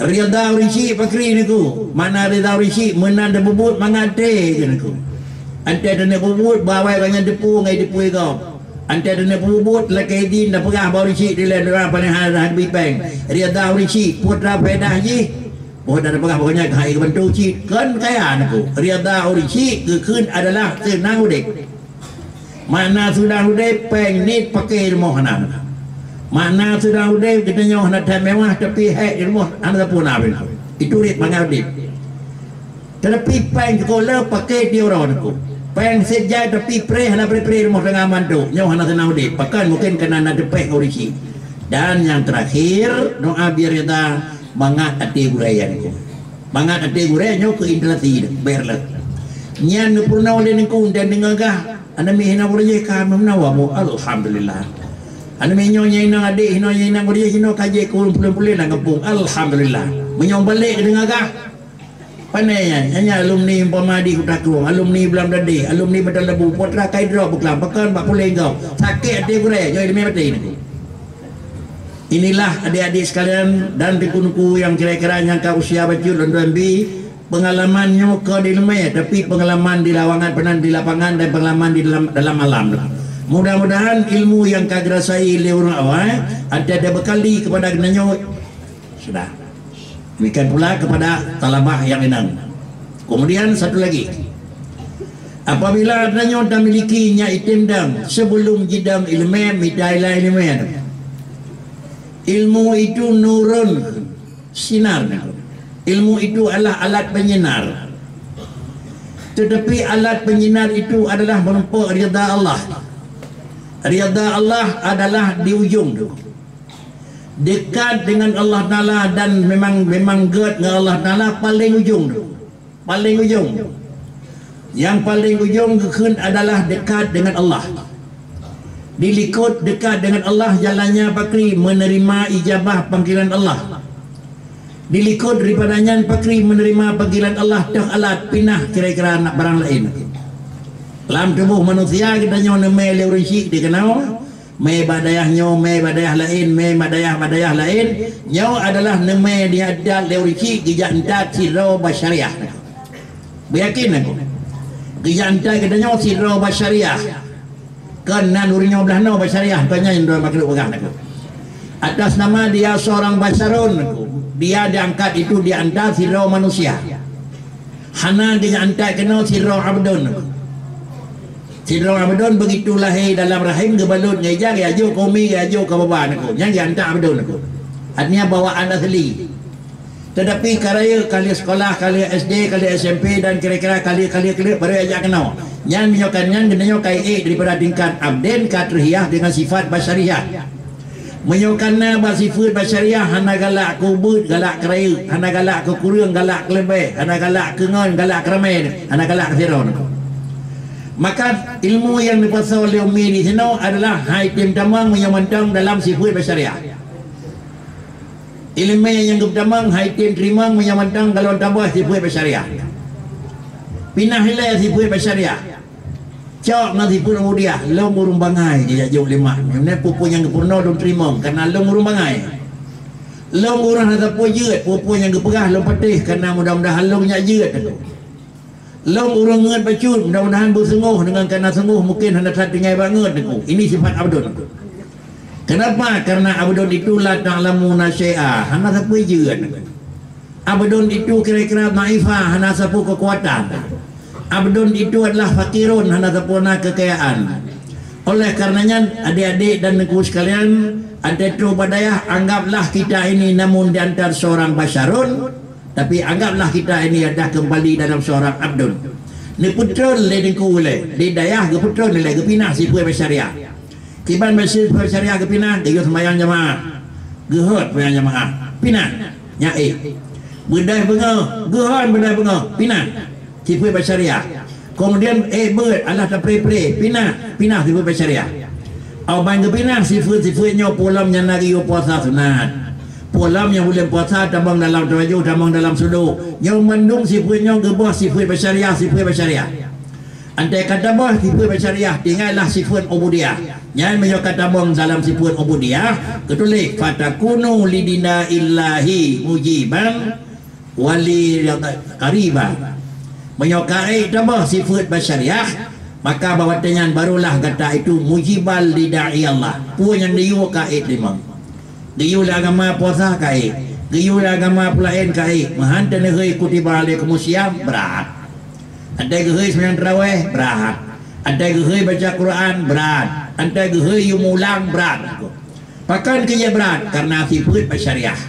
Ridha ureuëng syik bakri Teungku, makna ridha ureuëng syik meunan tapubuet mangat até Teungku. Antée taneuk pubuet, bak awai gobnyan teupeu ngon teupeu gob. Antée taneuk peubuet lakée idin dan peugah bak ureuëng syik dilée doa paléng hana bri péng. Ridha ureuëng syik, peue teuma faedah jih? Peue teuma peugah, pokoknya keuhai geubantu cit, kon kaya Teungku. Ridha ureuëng syik geukheun adalah seunang udeb. Makna seunang udeb, péng niet paké rumoh hana. Makna seunang udeb, geutanyoe hana that mewah, tapi hék di rumoh hana sapeue na pih. Itu rét mangat udeb. Tetapi péng sikula paké tiep uroe Teungku. Péng sép jai tapi preh hana preh-preh rumoh tangga mandum. Nyoe hana seunang udeb. Pakon mungken kana na teupéh ngon ureuëng syik. Dan nyang teurakhir, doa bir ridha mangat até gurée Teungku. Mangat até gurée nyoe keu interaksi bék reuloh. Nyan neupeurunoe lé Teungku dan deungoe gah. Aneuk miet hinoe beureujeih ka meunawa mu. Alhamdulillah. Aneuk miet nyoe nyang inong adék hinoe nyang inong beureujeih hinoe ka jeuet keu ureueng puléh-puléh lam gampông. Alhamdulillah. Meunyoe balek keu deungoe gah. Pane nyan, nyan alumni umpama di Kuta Krueng, alumni Blang Dadeh, alumni Batang Lebu, putra kai droe beuklam, pakon bak puléh gob. Sakét até gurée, nyoe ileumé maté Teungku. Inilah adik-adik sekalian dan teungku-teungku nyang kira-kira nyang ka usia bacut lôn tuan bi, pengalaman nyoe kon ileumé, tapi pengalaman di lawangan, peunan di lapangan dan pengalaman di dalam, dalam alam. Mudah-mudahan ilmu nyang ka geurasai lé ureueng awai, até ada bekali kepada geutanyoe. Sudah. Demikian pula kepada talabah nyang inong. Kemudian satu lagi. Apabila tanyoe tamiliki nyak item dong, sebelum jidong ileumé, mita ilai ileumé. Ilmu itu nurun, sinar. Ilmu itu adalah alat penyinar. Tetapi alat penyinar itu adalah menumpuk ridha Allah. Ridha Allah adalah di ujung tu. Dekat dengan Allah Taala dan memang, memang gét ngon Allah Taala paling ujung tu. Paling ujung. Nyang paling ujung geukheun adalah dekat dengan Allah. Di likot dekat dengan Allah jalannya pakri menerima ijabah panggilan Allah. Di likot daripada nyan pakri menerima panggilan Allah teuh alat pinah kira-kira nak barang laén. Lam tuboh manusia geutanyoe neumé lé ureueng syik dikeunoe, mé bak dayah nyoe, mé bak dayah laén, mé bak dayah, bak dayah laén, nyoe adalah neumé diadat lé ureueng syik geujak entat sidroe basyariah. Beuyakin aku. Geujak entat geutanyoe sidroe basyariah. Kon nan ureueng nyoe blaih noe basyariah, kon nyan droe makhluk peugah aku. Atas nama dia seorang basyarun aku. Dia diangkat itu di antara sidroe manusia. Hana geujak entat keunoe sidroe abdun aku. Sidroe abdun begitu lahé dalam rahim geubalot ngon ija, geujak keu umi, geujak keu baba aku. Nyan geujak entat abdun aku. Artinya bawaan asli. Tetapi ka rayeuk, ka lheueh sekolah, ka lheueh S D, ka lheueh S M P dan kira-kira ka lheueh, ka lheueh, ka lheueh baru ajak keunoe. Nyan meunyoe ka nyan geutanyoe ka ék daripada tingkat abdin ka teuhias dengan sifat basyariah. Meunyoe ka na bak sifat basyariah hana galak keu ubit, galak keu rayeuk, hana galak keu kureueng, galak keu leubeh, hana galak keu ngon, galak keu ramé, hana galak keu sidroe. Maka ilmu nyang neupasoe lé umi di sinoe adalah hai tem tamong meunyoe mantong dalam sifat basyariah. Ileumé nyang geupeutamong hai tem teurimong meunyoe mantong golom taboh sifeuet basyariah. Pinah ilée sifeuet basyariah. Cok ngon sifeuet ubudiyah, lôn ureuëng bangai jijak jok lé mak. Nyoe peue-peue nyang geupeurunoe lôn teurimong, kareuna lôn ureuëng bangai. Lôn ureuëng hana sapeue jeuet, peue-peue nyang geupeugah lôn patéh, kareuna mudah-mudahan lôn nyak jeuet. Lôn ureuëng ngeut bacut, mudah-mudahan beuseungoh deungon kana seungoh mungken hana that tinggai bangeut Teungku. Ini sifat abdon. Kenapa? Karena abdon itu la ta'lamuna syai'a, hana sapeue jeuet. Abdon itu kira-kira dhaifah, hana sapeue kekuatan. Abdon itu adalah fakirun, hana sapeue na kekayaan. Oleh karenanya, adik-adik dan Teungku sekalian, até troh bak dayah, anggaplah kita ini namun di antara seorang basyarun, tapi anggaplah kita ini adalah kembali dalam seorang abdun. Neupeutron lé Teungku lé, di dayah geupeutron lé, geupinah sifeuet basyariah. Kiban sifeuet basyariah geupinah, geuyue seumayang jamaah. Geuhot seumayang jamaah. Pinah. Nyak ék. Beudôh beungoh, geuhon beudôh beungoh. Pinah. Sifeuet basyariah. Kemudian, ék beuet, alah tapré-pré, pinah, pinah sifeuet basyariah. Au ban geupinah sifeuet-sifeuet nyoe, peue lom nyang na geuyue puasa sunat. Peue lom nyang buleuen puasa tamong dalam teuwajôh, tamong dalam sudok. Nyoe mandum sifeuet nyoe geuboh sifeuet basyariah, sifeuet basyariah. Antai ka taboh sifeuet basyariah, tinggai lah sifeuet ubudiyah. Nyan meunyoe ka tamong dalam sifeuet ubudiyah, geutuléh, "Fatakunu lidina'illahi mujiban wali qariba." Meunyoe ka ék taboh sifeuet basyariah, maka bak watée nyan barulah gata itu mujibal lida'i Allah. Peue nyang geuyue ka ék teurimong. Geuyue lé agama puasa ka ék. Geuyue lé agama peulaén ka ék. Meuhan teuneuk hei kutiba alaikumus siyam, brat. Antai geuhei seumayang tarawéh, brat. Antai geuhei baca Quran, brat. Antai geuhei yue mulang, brat. Pakon keu jeuet brat? Karena sifeuet basyariah.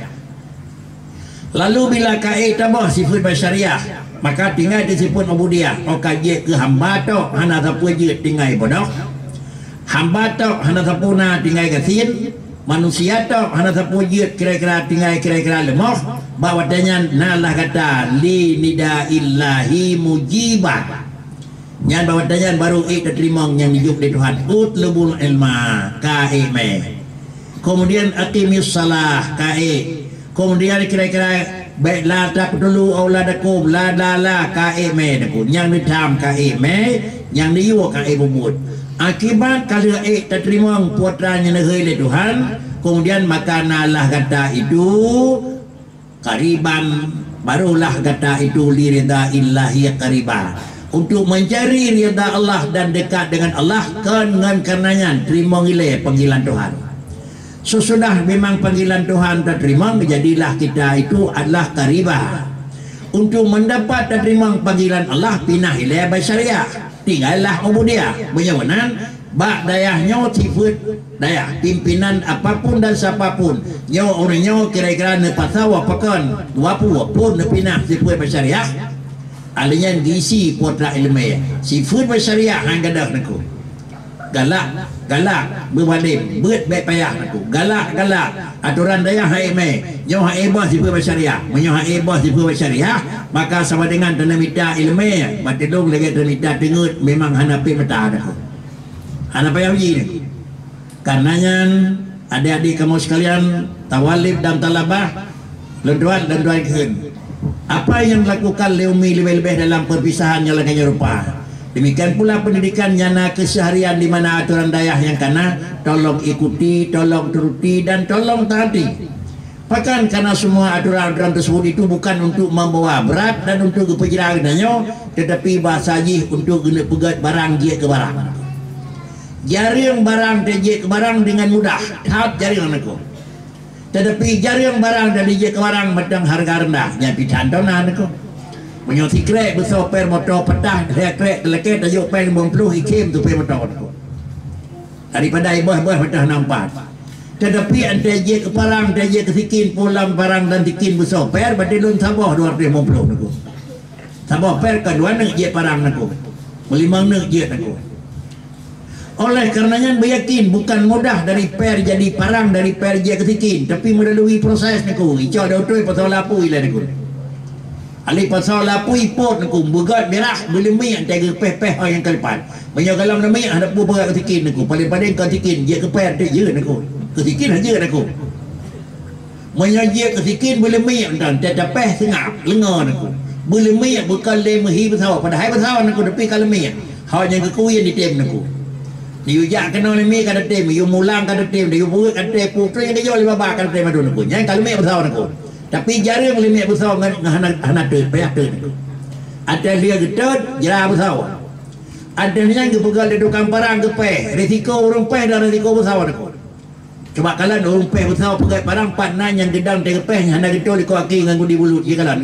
Lalu bila ka ék taboh sifeuet basyariah, maka tinggai di sifeuet ubudiyah. Oh ka jeuet keu hamba tok, hana sapeue jeuet tinggai bodoh. Hamba tok hana sapeue na tinggai gasien, manusia tok hana sapeue jeuet kira-kira tinggai kira-kira leumoh, bak watée nyan na lah gata li nidaillahi mujibah. Nyan bak watèe nyan baru ék tateurimong nyang neujok lé Tuhan. "Utlubul ilma", ka ék mè. Kemudian, "Aqimis shalah", ka ék. Kemudian kira-kira, "Bèk la taqtulu auladakum", la, la, la, ka ék mè, Teungku. Nyang neutham ka ék mè, nyang neuyue ka ék peubuet. Akibat ka lheueh ék tateurimong peue nyang neuhôi lé Tuhan, kemudian maka na lah gata itu qariban, barulah gata itu li ridaillahi qariba. Untuk mencari ridha Allah dan dekat dengan Allah, kon ngon kareuna nyan teurimong ilèe panggilan Tuhan. Sesudah memang panggilan Tuhan tateurimong, jadilah kita itu adalah qariba. Untuk mendapat tateurimong panggilan Allah, pinah ilèe basyariah, tinggallah ubudiyah. Meunyoe meunan, bak dayah nyoe sifeuet dayah, pimpinan apapun dan siapapun, nyoe ureueng nyoe kira-kira neupasoe pakon, dua puluh phon neupinah sifeuet basyariah, alèh nyan geisi putra ileumèe. Sifeuet basyariah han gadôh Teungku. Galak, galak, beubadem, beuet bèk payah Teungku. Galak, galak, atoran dayah han ék mè, nyoe han ék boh sifeuet basyariah. Meunyoe han ék boh sifeuet basyariah, maka sama dengan taneumita ileumèe, batidong lagèe taneumita teungeut, memang hana pih meuta Teungku. Hana payah uji Teungku. Kareuna nyan, adik-adik kamoe sekalian, tawalib dan talabah, lôn tuan, lôn tuan kheun. Apa yang dilakukan lé Umi leubeh-leubeh dalam perpisahan nyang lagèe nyoe rupa? Demikian pula pendidikan nyang na keseharian di mana aturan dayah nyang kana, tolong ikuti, tolong turuti, dan tolong taati. Bahkan karena semua aturan-aturan tersebut itu bukan untuk membawa berat dan untuk geupeujra geutanyoe, tetapi bahasa jih untuk geuneuk peugét barang jeuet keu barang. Jareueng barang teuh jeuet keu barang dengan mudah, that jareueng Teungku. Tetapi jareueng barang teuh jeuet keu barang mantong harga rendah, nyan pih that na Teungku. Meunyoe sikrek beusoe per moto peutah, lhèe krek teulakèe tajok pèng limong ploh, ikhém tupèe moto Teungku. Daripada iboh-boh meudah nampat. Tetapi 'an teuh jeuet keu parang, 'an teuh jeuet keu sikin, pulang parang dan sikin beusoe per, berarti lôn saboh dua ratus lima puluh Teungku. Saboh per ka dua neuk jeuet parang Teungku. Meulimong neuk jeuet Teungku. Oleh karena nyan, beuyakin bukan mudah dari per jadi parang, dari per jeuet keu sikin, tapi melalui proses Teungku. Icok dua beutôi pasoe lapui lé Teungku. Alèh pasoe lapui pot Teungku, beugöt mirah, beuleumiek 'an teuh geupéh-péh 'oh nyang keulipat. Meunyoe goh lom leumiek hana peue beugöt keu sikin Teungku, paléng-paléng kon sikin jeuet keu per teuh jeuet Teungku. Keu sikin han jeuet Teungku. Meunyoe jeuet keu sikin beuleumiek 'an teuh tapéh seungab leungoe Teungku. Beuleumiek bukon lé meuhi beusoe, padahai beusoe Teungku tapi ka leumiek. Hôi nyang geukawén jitem Teungku. Yue jak keunoe leumiek ka tatem, yue mulang ka tatem, yue buet ka tatem, putroe nyang geujok lé babah ka tatem mandum Teungku. Nyan ka leumiek beusoe Teungku. Tapi jareueng leumiek beusoe ngon, ngon hana, hana teut, payah teut Teungku. 'An teuh lheueh geuteut, jra beusoe. 'An teuh nyan geupeugöt lé tukang parang geupéh, risiko ureueng péh dan risiko beusoe Teungku. Cuba kalon ureueng péh beusoe peugöt parang, pat na nyang geudong teuh geupéh, hana geutôi likot aki ngon gudi bulut jih kalon.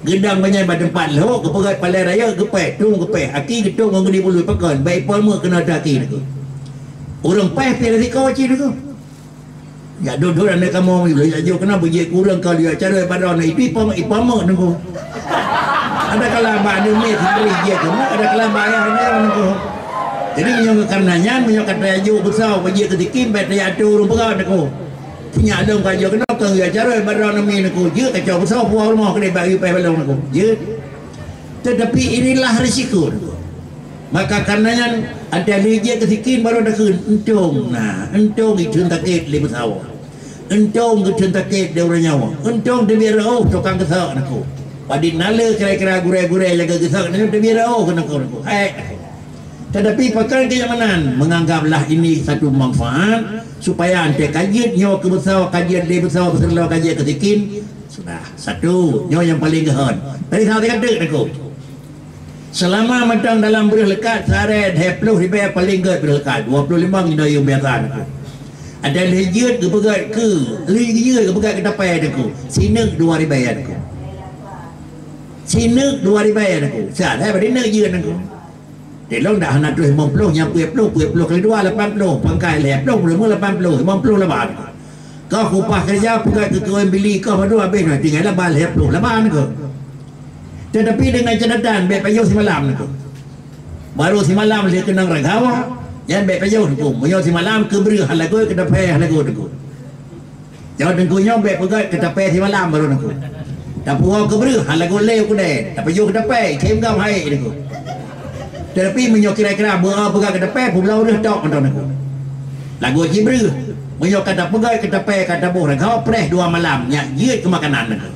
Geudong bangai bak teumpat lhok, geupeugöt palèe rayeuk geupéh, tueng geupéh, aki geutôi ngon gudi bulut pakon, bèk ipo meuet keunoe teuh aki Teungku. Ureueng péh pih risiko cit Teungku. Jak dot-dot aneuk kamoe meuyuh, jak jok keunoe beujeuet keu ureueng ka lheueh carông bak droeneuh, itu ipo, ipo meuet Teungku. Ada kala bak aneuk miet sendiri jeuet keu meuet, ada kala bak ayah aneuk Teungku. Jadi meunyoe kareuna nyan, meunyoe ka tajak jok beusoe, beujeuet keu sikin, bèk tajak atô ureueng peugah Teungku. Sinyak lom ka jok keunoe, ka lheueh carông bak droeneuh miet Teungku, jeuet kacok beusoe puwoe rumoh keudéh bak geupéh balong Teungku. Jeuet. Tetapi inilah risiko. Maka karena nyan, 'an teuh lheueh jeuet keu sikin baru takheun, untông na, untông geukheun sakét lé beusoe. Untông geukheun sakét lé ureueng nyoe. Untông teubiet reuôh tukang geusok Teungku. Padit na le kira-kira gurèe-gurèe nyang geusok nyoe teubiet reuôh keu Teungku. Hai. Tetapi pakon keu nyang meunan, menganggaplah ini satu manfaat supaya 'an teuh ka jeuet nyoe keu beusoe, ka jeuet lé beusoe, beusoe ka jeuet keu sikin, sudah. Satu, nyoe nyang paleng geuhon. Tadi salah teuka teuk Teungku. Seulama mantong dalam breuh leukat, sehari lhèe ploh ribèe paleng gèt breuh leukat, dua ploh limong inong yum biasa Teungku. Ada lheueh jeuet geupeugèt keu, lheueh jeuet geupeugèt keu tapèe Teungku. Sineuk dua ribèe Teungku. Sineuk dua ribèe Teungku. Sehari berarti neuk jeuet Teungku. Di lôn dah hana troh limong ploh, nyan peuet ploh, peuet ploh kali dua, lapan ploh, pangkai lhèe ploh, meureumeue lapan ploh, limong ploh laba. Kah upah keureuja peugah keu kawén bili kah padum habéh nyoe, tinggai laba lhèe ploh laba Teungku. Tetapi dengan catatan, bèk pajoh simalam Teungku. Baru simalam lheueh keunong ragawa, nyan bèk pajoh Teungku. Meunyoe simalam keu breuh halago, keu tapèe halago Teungku. Nyoe Teungku nyoe bèk peugah keu tapèe simalam baru Teungku. Tapuwoe keu breuh, halago lé u keudè, tapajoh keu tapèe, ikhém gam hai Teungku. Tapi meunyoe kira-kira beu peugah keu teupée, peubloe reuh tok mantong Teungku. Lagu jibreuh. Meunyoe ka tapeugét keu teupée, ka taboh reugoe, preh dua malam, nyak jeuet keu makanan Teungku.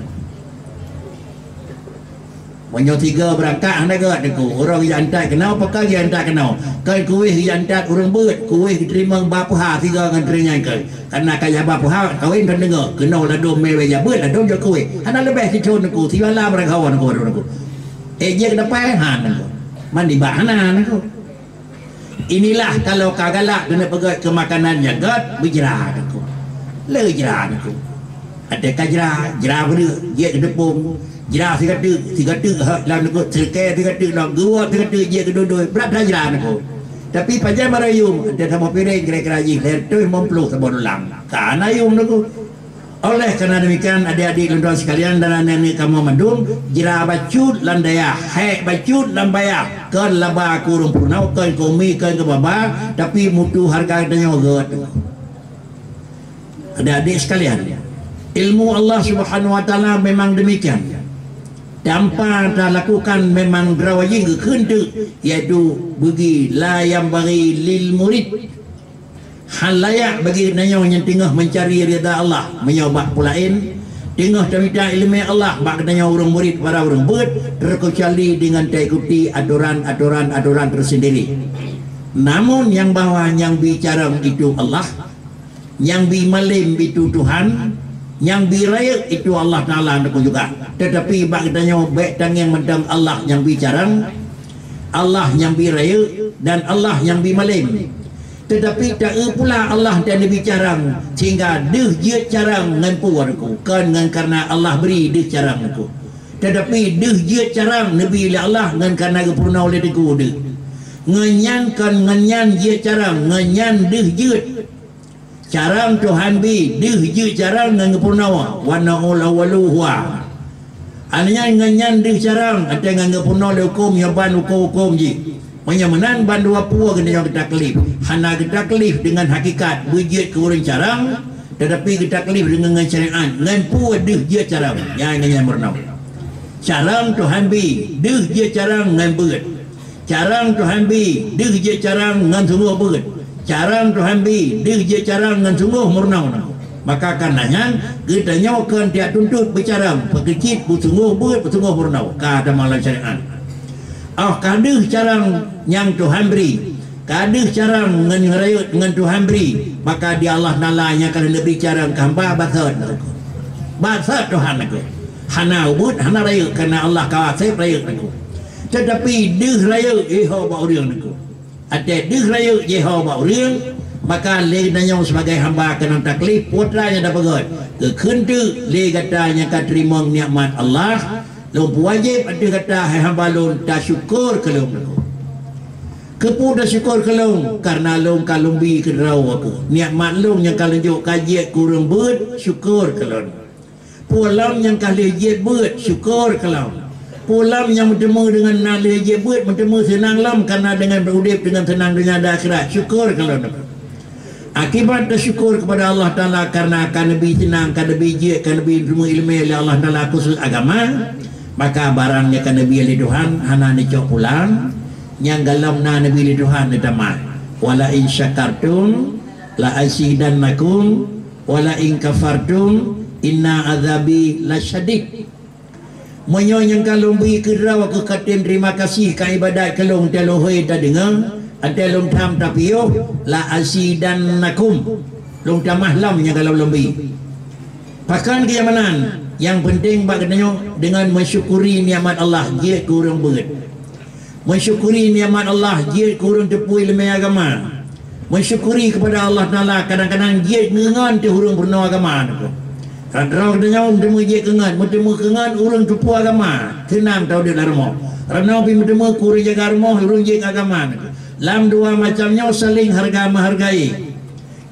Meunyoe sigoe beurangkat hana gét Teungku, uroe geujak intat keunoe, pakon geujak intat keunoe. Kon kuwéh geujak intat ureuëng beuet, kuwéh geuteurimong ba peuha sigoe ngon treunyan keu. Kareuna ka yaba peuha kawén kon deungoe, keunoe ladôm mé wéh jabeuet, ladôm jok kuwéh. Hana leubeh sithon Teungku, sibalam reugoe Teungku, Teungku. Eh, jeuet keu teupée, han Teungku. Man nibak hana Teungku. Inilah kalau ka galak keuneuk peugét keu makanan nyang gét, beujra Teungku. Le jra Teungku. Até ka jra, jra beureuek, jeuet keu teupông, jra sigateuk, sigateuk ha lam Teungku, seuleuké sigateuk lom, geuwoe sigateuk jeuet keu dudui, brat that jra Teungku. Tapi pajan barô yum, até saboh piréng kira-kira jih lhèe reutôh limong ploh saboh dulang. Ka na yum Teungku. Oleh karena demikian, adik-adik lôn tuan sekalian dan aneuk-aneuk kamoe mandum, jra bacut lam dayah, hék bacut lam bayah, kon laba keu ureuëng peurunoe, kon keu umi, kon keu baba, tapi mutu hareuga geutanyoe gét. Adik-adik sekalian, ilmu Allah Subhanahu wa Taala memang demikian. Tanpa talakukan memang droe jih geukheun teuk, yaitu bagi la yanbaghi lil murid. Hana layak bagi geutanyoe nyang teungoh meucari ridha Allah meunyoe bak peue laén, teungoh tamita iéleumé Allah bak geutanyoe ureuëng murit para ureuëng beuet, terkecuali deungon taikuti atoran-atoran-atoran teusendiri. Namun nyang bahwa nyang bi carông itu Allah, nyang bi malém itu Tuhan, nyang bi rayeuk itu Allah Taala Teungku juga. Teutapi bak geutanyoe bék tangieng mantong Allah nyang bi carông, Allah nyang bi rayeuk, dan Allah nyang bi malém. Teutapi ta-eu pula Allah nyang neubi carông, sehingga deuh jeuet carông ngon peue Teungku, kon ngon kareuna Allah bri deuh carông Teungku. Teutapi deuh jeuet carông neubi lé Allah ngon kareuna geupeurunoe lé Teungku deuh. Ngon nyan kon ngon nyan jeuet carông, ngon nyan deuh jeuet. Carông Tuhan bi deuh jeuet carông ngon geupeurunoe, wa na'ul awwalu huwa. Aneuëk nyan ngon nyan deuh carông, até ngon geupeurunoe lé hukôm nyoe ban hukôm-hukôm jih. Meunyoe meunan bandua peue geutanyoe geutaklif, hana geutaklif deungon hakikat beujeuet keu ureuëng carông, teutapi geutaklif deungon ngon syariat, ngon peue deuh jeuet carông, nyan ngon nyan meurunoe. Carông Tuhan bi deuh jeuet carông ngon beuet. Carông Tuhan bi deuh jeuet carông ngon sunggoh beuet. Carông Tuhan bi deuh jeuet carông ngon sunggoh meurunoe. Maka kareuna nyan, geutanyoe kon tiak tuntot beucarông, peukeucit beusunggoh beuet, beusunggoh meurunoe, ka tamong lam syariat. Óh ka deuh carông nyang Tuhan bri, ka deuh carông ngon rayeuk ngon Tuhan bri, maka di Allah Taala nyang ka lheueh neubri carông keu hamba basot Teungku. Basot Tuhan Teungku. Hana ubeuet, hana rayeuk, kareuna Allah ka sép rayeuk Teungku. Teutapi deuh rayeuk jiho bak ureuëng Teungku. Até deuh rayeuk jiho bak ureuëng, maka lé geutanyoe sibagai hamba keunong taklif peue atra nyang tapeugét. Geukheun teuk lé gata nyang ka teurimong nikmat Allah, lôn peuwajéb ateueh gata hai hamba lôn tasyukur keu lôn Teungku. Keupeue tasyukur keu lôn? Kareuna lôn ka lôn bi keudroe Teungku. Nikmat lôn nyang ka lôn jok ka jeuet keu ureuëng beuet, syukur keu lôn. Peue lom nyang ka lheueh jeuet beuet, syukur keu lôn. Peue lom nyang meuteumé deungon na lheueh jeuet beuet, meuteumé seunang lom kareuna deungon udeb deungon seunang donya dan akhirat, syukur keu lôn. Akibat teusyukur kepada Allah Taala kareuna ka neubi seunang, ka neubi jeuet, ka neubi meuteumé iéleumé lé Allah Taala khusus agama, maka barang nyang ka neubi lé Tuhan hana neucok pulang, nyang golom na neubi lé Tuhan neutamah. Wala in syakartum la azidannakum, wala in kafartum inna azabi lasyadid. Meunyoe nyang ka lôn bi keudroe keuh ka tem terima kasih ka iébadat keu lôn, teuh lôn hôi tadeungoe, até lôn tham tapiôh, la azidannakum. Lôn tamah lom nyang ka lôn bi. Pakon keu nyang meunan, nyang peunteng bak geutanyoe deungon meusyukuri nikmat Allah jeuet keu ureuëng beuet. Meusyukuri nikmat Allah jeuet keu ureuëng teupeue iéleumé agama. Meusyukuri kepada Allah Taala kadang-kadang jeuet ngon teuh ureuëng peurunoe agama Teungku. Rot droe geutanyoe meuteumé jeuet keu ngon, meuteumé keu ngon ureuëng teupeue agama, seunang taudeb lam rumoh. Rot droe pih meuteumé keu ureuëng jaga rumoh, ureuëng jeuet keu agama Teungku. Lam dua macam nyoe saling harga menghargai.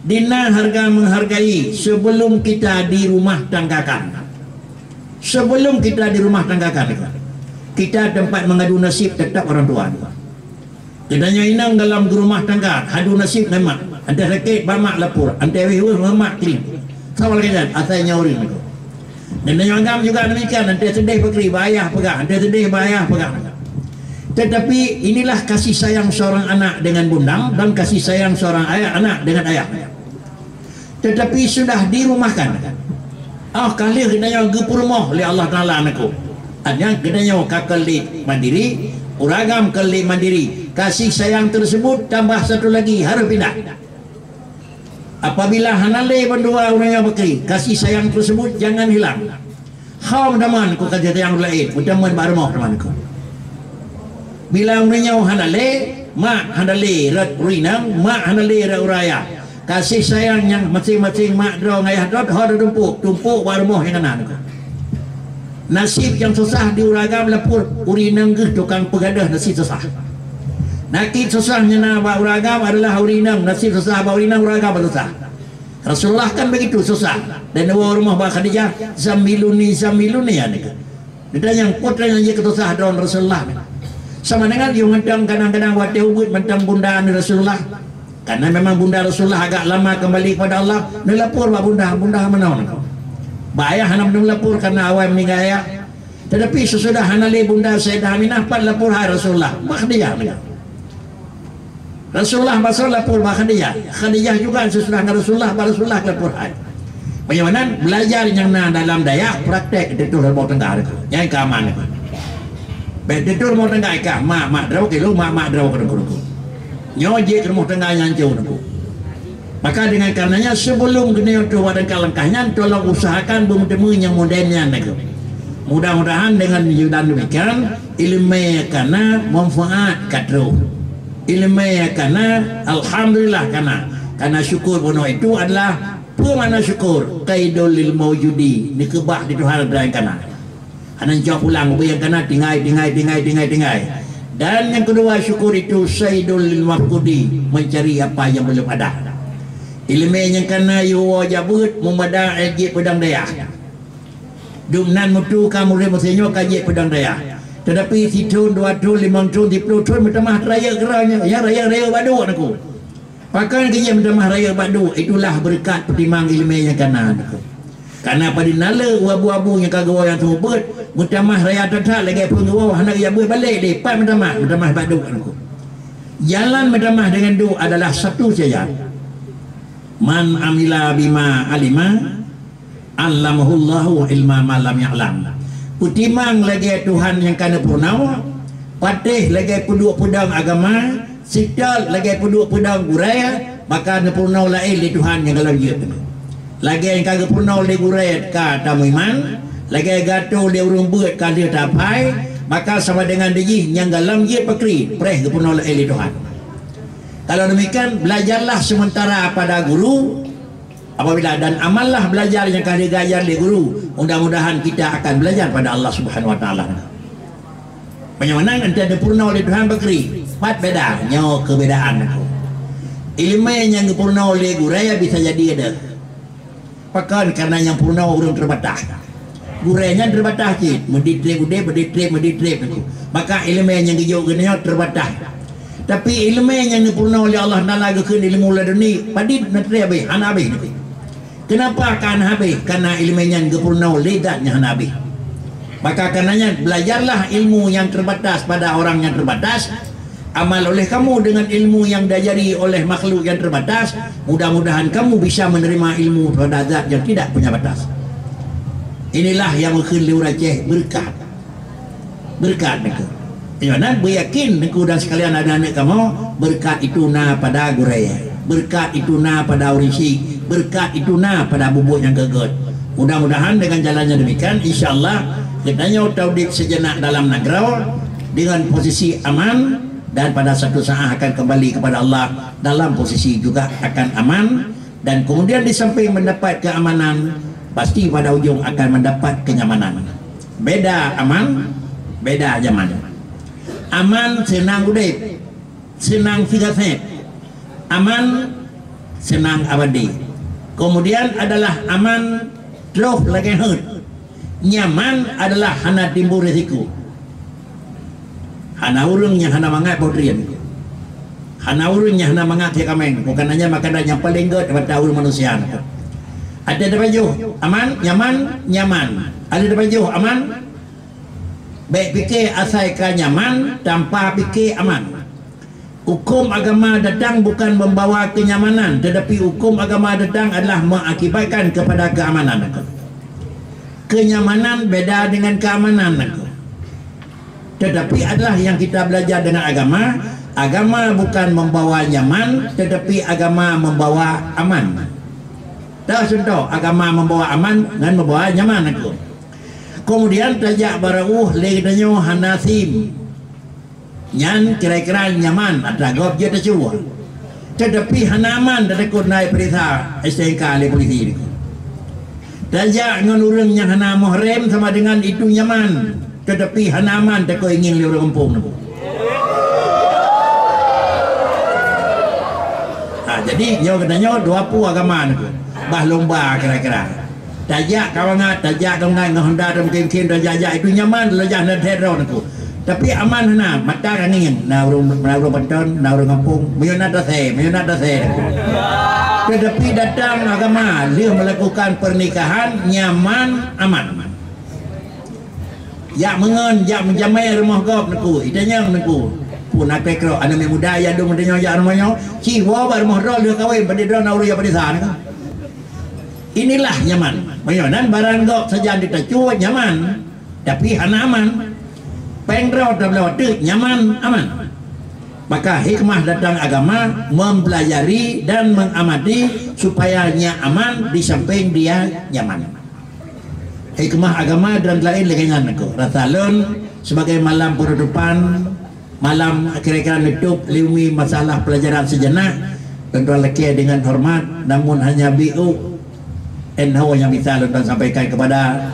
Di na harga menghargai sebelum kita dirumah tanggakan. Sebelum kita dirumah tanggakan, kita tempat mengadu nasib tetap orang tua. Geutanyoe inong dalam rumah tangga, adu nasib ngon mak. Anté sakét, ba mak lapor. Anté wéh-wéh, ba mak klik. Sama lagée nyan, asai nyoe ureuëng Teungku. Dan nyoe agam juga demikian, anté seudeh peugah, ba ayah peugah, anté seudeh, ba ayah peugah. Tetapi inilah kasih sayang seorang anak dengan bundang dan kasih sayang seorang ayah, anak dengan ayah. Tetapi sudah dirumahkan. Oh, ka lheueh geutanyoe geupeurumoh lé Allah Taala aneuëk. Artinya geutanyoe ka keuh lé mandiri, ureuëng agam keuh lé mandiri. Kasih sayang tersebut tambah satu lagi harus pindah. Apabila hana lé bandua ureuëng nyang bakri, kasih sayang tersebut jangan hilang. Hom daman ku kasih sayang laén, meuteumé bak rumoh teman ku. Bila ureuëng nyoe hana lé, mak hana lé rot ureuëng inong, mak hana lé rot ureuëng ayah. Kasih sayang nyang masing-masing mak droe ngon ayah droe ho tumpôk, tumpôk bak rumoh nyang na aneuëk. Nasib nyang susah di ureuëng agam lapor ureuëng inong geuh tukang peugadôh nasib susah. Nasib susah nyang na bak ureuëng agam adalah ureuëng inong, nasib susah bak ureuëng inong, ureuëng agam susah. Rasulullah kan begitu susah. Dan dua rumoh bak Khadijah, "Zammiluni, zammiluni," ya nyoe. Ditanyong, "Peue nyang jeuet keu susah droe Rasulullah?" Sama dengan yue mantong kadang-kadang watée ubit mantong bunda Rasulullah. Karena memang bunda Rasulullah agak lama kembali kepada Allah, neulapor bak bunda, "Bunda meunoe." Bak ayah hana meulapor karena awai meninggai ayah. Tetapi sesudah hana lé bunda Sayyidah Aminah, pat lapor hai Rasulullah. Bak Khadijah. Rasulullah masa lapor bak Khadijah. Khadijah juga sesudah ngon Rasulullah, bak Rasulullah lapor hai. Meunyoe meunan, belajar nyang na dalam dayah, praktek di tutoe rumoh tangga. Nyang ka aman. Bék di tutoe rumoh tangga kah, mak, mak droe keu lôn, mak, mak droe keu lôn. Nyoe jeuet keu rumoh tangga nyang hanco. Maka dengan karenanya, sebelum geutanyoe tuwoe bak langkah nyan, tolong usahakan beumeuteumeung nyang modern nyan lagée. Mudah-mudahan dengan jalan demikian, iéleumé ka na, manfaat ka troh. Iéleumé ka na, alhamdulillah ka na. Karena syukur bunoe itu adalah, peue makna syukur? Qaidul lil maujudi, neukeubah di Tuhan atra nyang ka na. Hana neucok pulang, ubé nyang ka na tinggai, tinggai, tinggai, tinggai, tinggai. Dan yang kedua, syukur itu saidul lil mafqudi, mencari apa yang belum ada. Iéleumé nyang ka na yue woe jak beuet, meumada ék jeuet peudong dayah. Dumnan mutu ka murit meusé nyoe ka jeuet peudong dayah. Tetapi sithon, dua thon, limong thon, siploh thon meutamah rayeuk keudroe nyoe, nyang rayeuk-rayeuk bak duek nyoe ku. Pakon keu jih meutamah rayeuk bak duek, itulah beureukat peutimang iéleumé nyang ka na. Kana padub na le u abu-abu nyang ka geuwoe nyang seumeubeuet, meutamah raya that-that lagée phon geuwoe hana geujak beuet balek lé, pat meutamah, meutamah bak duek nyoe ku. Jalan meutamah deungon duek adalah satu saja. Man amila bima alima, allamahullahu ilma ma lam ya'lam. Peutimang lagée Tuhan nyang ka neupeurunoe, patéh lagée peuduek peudong agama, seutôt lagée peuduek peudong gurée, maka neupeurunoe laén lé Tuhan nyang gohlom jeuet. Lagée nyang ka geupeurunoe lé gurée ka tameuiman, lagée gato lé ureuëng beuet ka lheueh tapai, maka sama dengan dijih nyang gohlom jeuet pakri, preh geupeurunoe laén lé Tuhan. Kalau demikian, belajarlah sementara pada guru, apabila dan amallah belajar nyang ka lheueh geuajar lé guru, mudah-mudahan kita akan belajar pada Allah Subhanahu Wa Taala. Meunyoe meunan, entah geupeurunoe lé Tuhan pakri, pat beda, nyoe keubedaan. Iéleumé nyang geupeurunoe lé gurée bisa jadi ada. Pakon, karena nyang peurunoe ureuëng teubatas. Gurée nyan teubatas cit, meudit treb udeb, meudit treb, meudit treb nyoe ku. Maka iéleumé nyang geujok geutanyoe teubatas. Tapi iéleumé nyang neupeurunoe lé Allah Taala geukheun ilmu laduni, padit na treb habéh, hana habéh nyoe ku. Kenapa ka hana habéh? Karena iéleumé nyan geupeurunoe lé zat nyang hana habéh. Maka karena nyan, belajarlah ilmu yang terbatas pada orang yang terbatas, amal oleh kamu dengan ilmu yang diajari oleh makhluk yang terbatas, mudah-mudahan kamu bisa menerima ilmu pada zat yang tidak punya batas. Inilah yang mungkin lé ureuëng Aceh beureukat. Beureukat nyoe ku. Nyoe nan beuyakin nyoe ku dan sekalian aneuk-aneuk kamoe, beureukat itu na pada gurée. Beureukat itu na pada ureuëng syiek. Beureukat itu na pada bubuet nyang geugot. Mudah-mudahan dengan jalannya demikian, insya Allah, geutanyoe taudeb sejenak dalam nanggroe dengan posisi aman dan pada satu saat akan kembali kepada Allah dalam posisi juga akan aman. Dan kemudian di samping mendapat keamanan, pasti pada ujung akan mendapat kenyamanan. Beda aman, beda nyaman. Aman seunang udeb, seunang sigasét. Aman seunang abadi. Kemudian adalah aman troh lagée heuet. Nyaman adalah hana timbul risiko. Hana ureuëng nyang hana mangat poh drien. Hana ureuëng nyang hana mangat sie kaméng. Bukan hanya makanan nyang paleng gét bak ureuëng manusia. Ada tapajoh aman, nyaman, nyaman. Ada tapajoh aman, Bék pike asai ka nyaman tanpa pike aman. Hukum agama datang bukan membawa kenyamanan, tetapi hukum agama datang adalah mengakibatkan kepada keamanan. Kenyamanan beda dengan keamanan. Tetapi adalah yang kita belajar dengan agama. Agama bukan membawa nyaman, tetapi agama membawa aman. Dah contoh, agama membawa aman dan membawa nyaman aku. Kemudian tajak barauh lé geutanyoe hana sim. Nyan kira-kira nyaman atra gob jeuet tacue. Tetapi hana aman tatakot na iperiksa S T N K lé polisi niko. Tajak ngon ureuëng nyang hana muhrim sama dengan itu nyaman, tetapi hana aman takot ingieng lé ureuëng gampông niko. Ha, jadi nyoe geutanyoe dua pu agama niko. Bah lomba kira-kira. Tajak ka mangat, tajak ka mangat ngon honda dan mungkin-mungkin tajak-jak itu nyaman, lajah dan terong aku. Tapi aman hana, mata angin, na ureuëng, na ureuëng Banten, na ureuëng gampông, meunyoe na tasé, meunyoe na tasé. Tetapi datang agama, lheueh melakukan pernikahan nyaman aman. Jak meungon, jak meujamé rumoh gob niko, itanyong niko. Pun até krok aneuk muda ya dong meutanyong jak rumoh nyoe, ci woe bak rumoh droe lheueh kawén, padé droe na ureuëng ya padé sa niko. Inilah nyaman. Meunyoe nan barang gob sajan ditacue nyaman, tapi hana aman. Péng droe tabloe teuk nyaman aman. Maka hikmah datang agama mempelajari dan mengamati supaya nyak aman di samping dia nyaman. Hikmah agama dan lain lagée nyan aku. Rasa lon sebagai malam penutupan, malam kira-kira nutup lé umi masalah pelajaran sejenak, tuan-tuan lakée dengan hormat, namun hanya biu N H O yang bisa tuan-tuan sampaikan kepada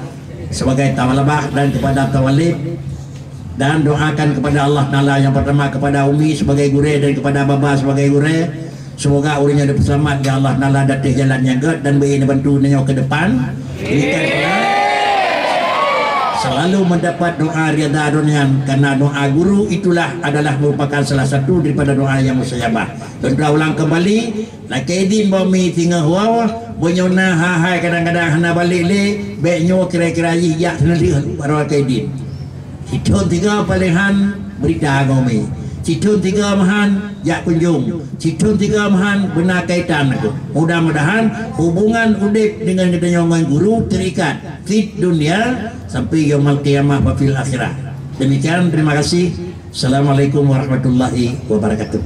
sebagai tawalabah dan kepada tawalib, dan doakan kepada Allah Taala yang pertama kepada umi sebagai gurée dan kepada baba sebagai gurée. Semoga ureuëng nyang dipeuseulamat ya Allah Taala dateh jalan nyang gét dan beu bantu nyoe ke depan. Demikian pula selalu mendapat doa rida donya, karena doa guru itulah adalah merupakan salah satu daripada doa yang mustajabah. Tuan-tuan ulang kembali, lakée idin bak umi singoh woe, meunyoe na hai-hai kadang-kadang hana balek lé, bék nyoe kira-kira jih jak seuneulheueh baroe lakée idin. Cithon tiga paléhan berita agama. Cithon tiga mahan jak kunjung. Cithon tiga mahan beuna kaitan aku. Mudah-mudahan hubungan udeb dengan geutanyoe ngon guru terikat fit dunia sampai yaumul qiyamah wa fil akhirah. Demikian, terima kasih. Assalamualaikum warahmatullahi wabarakatuh.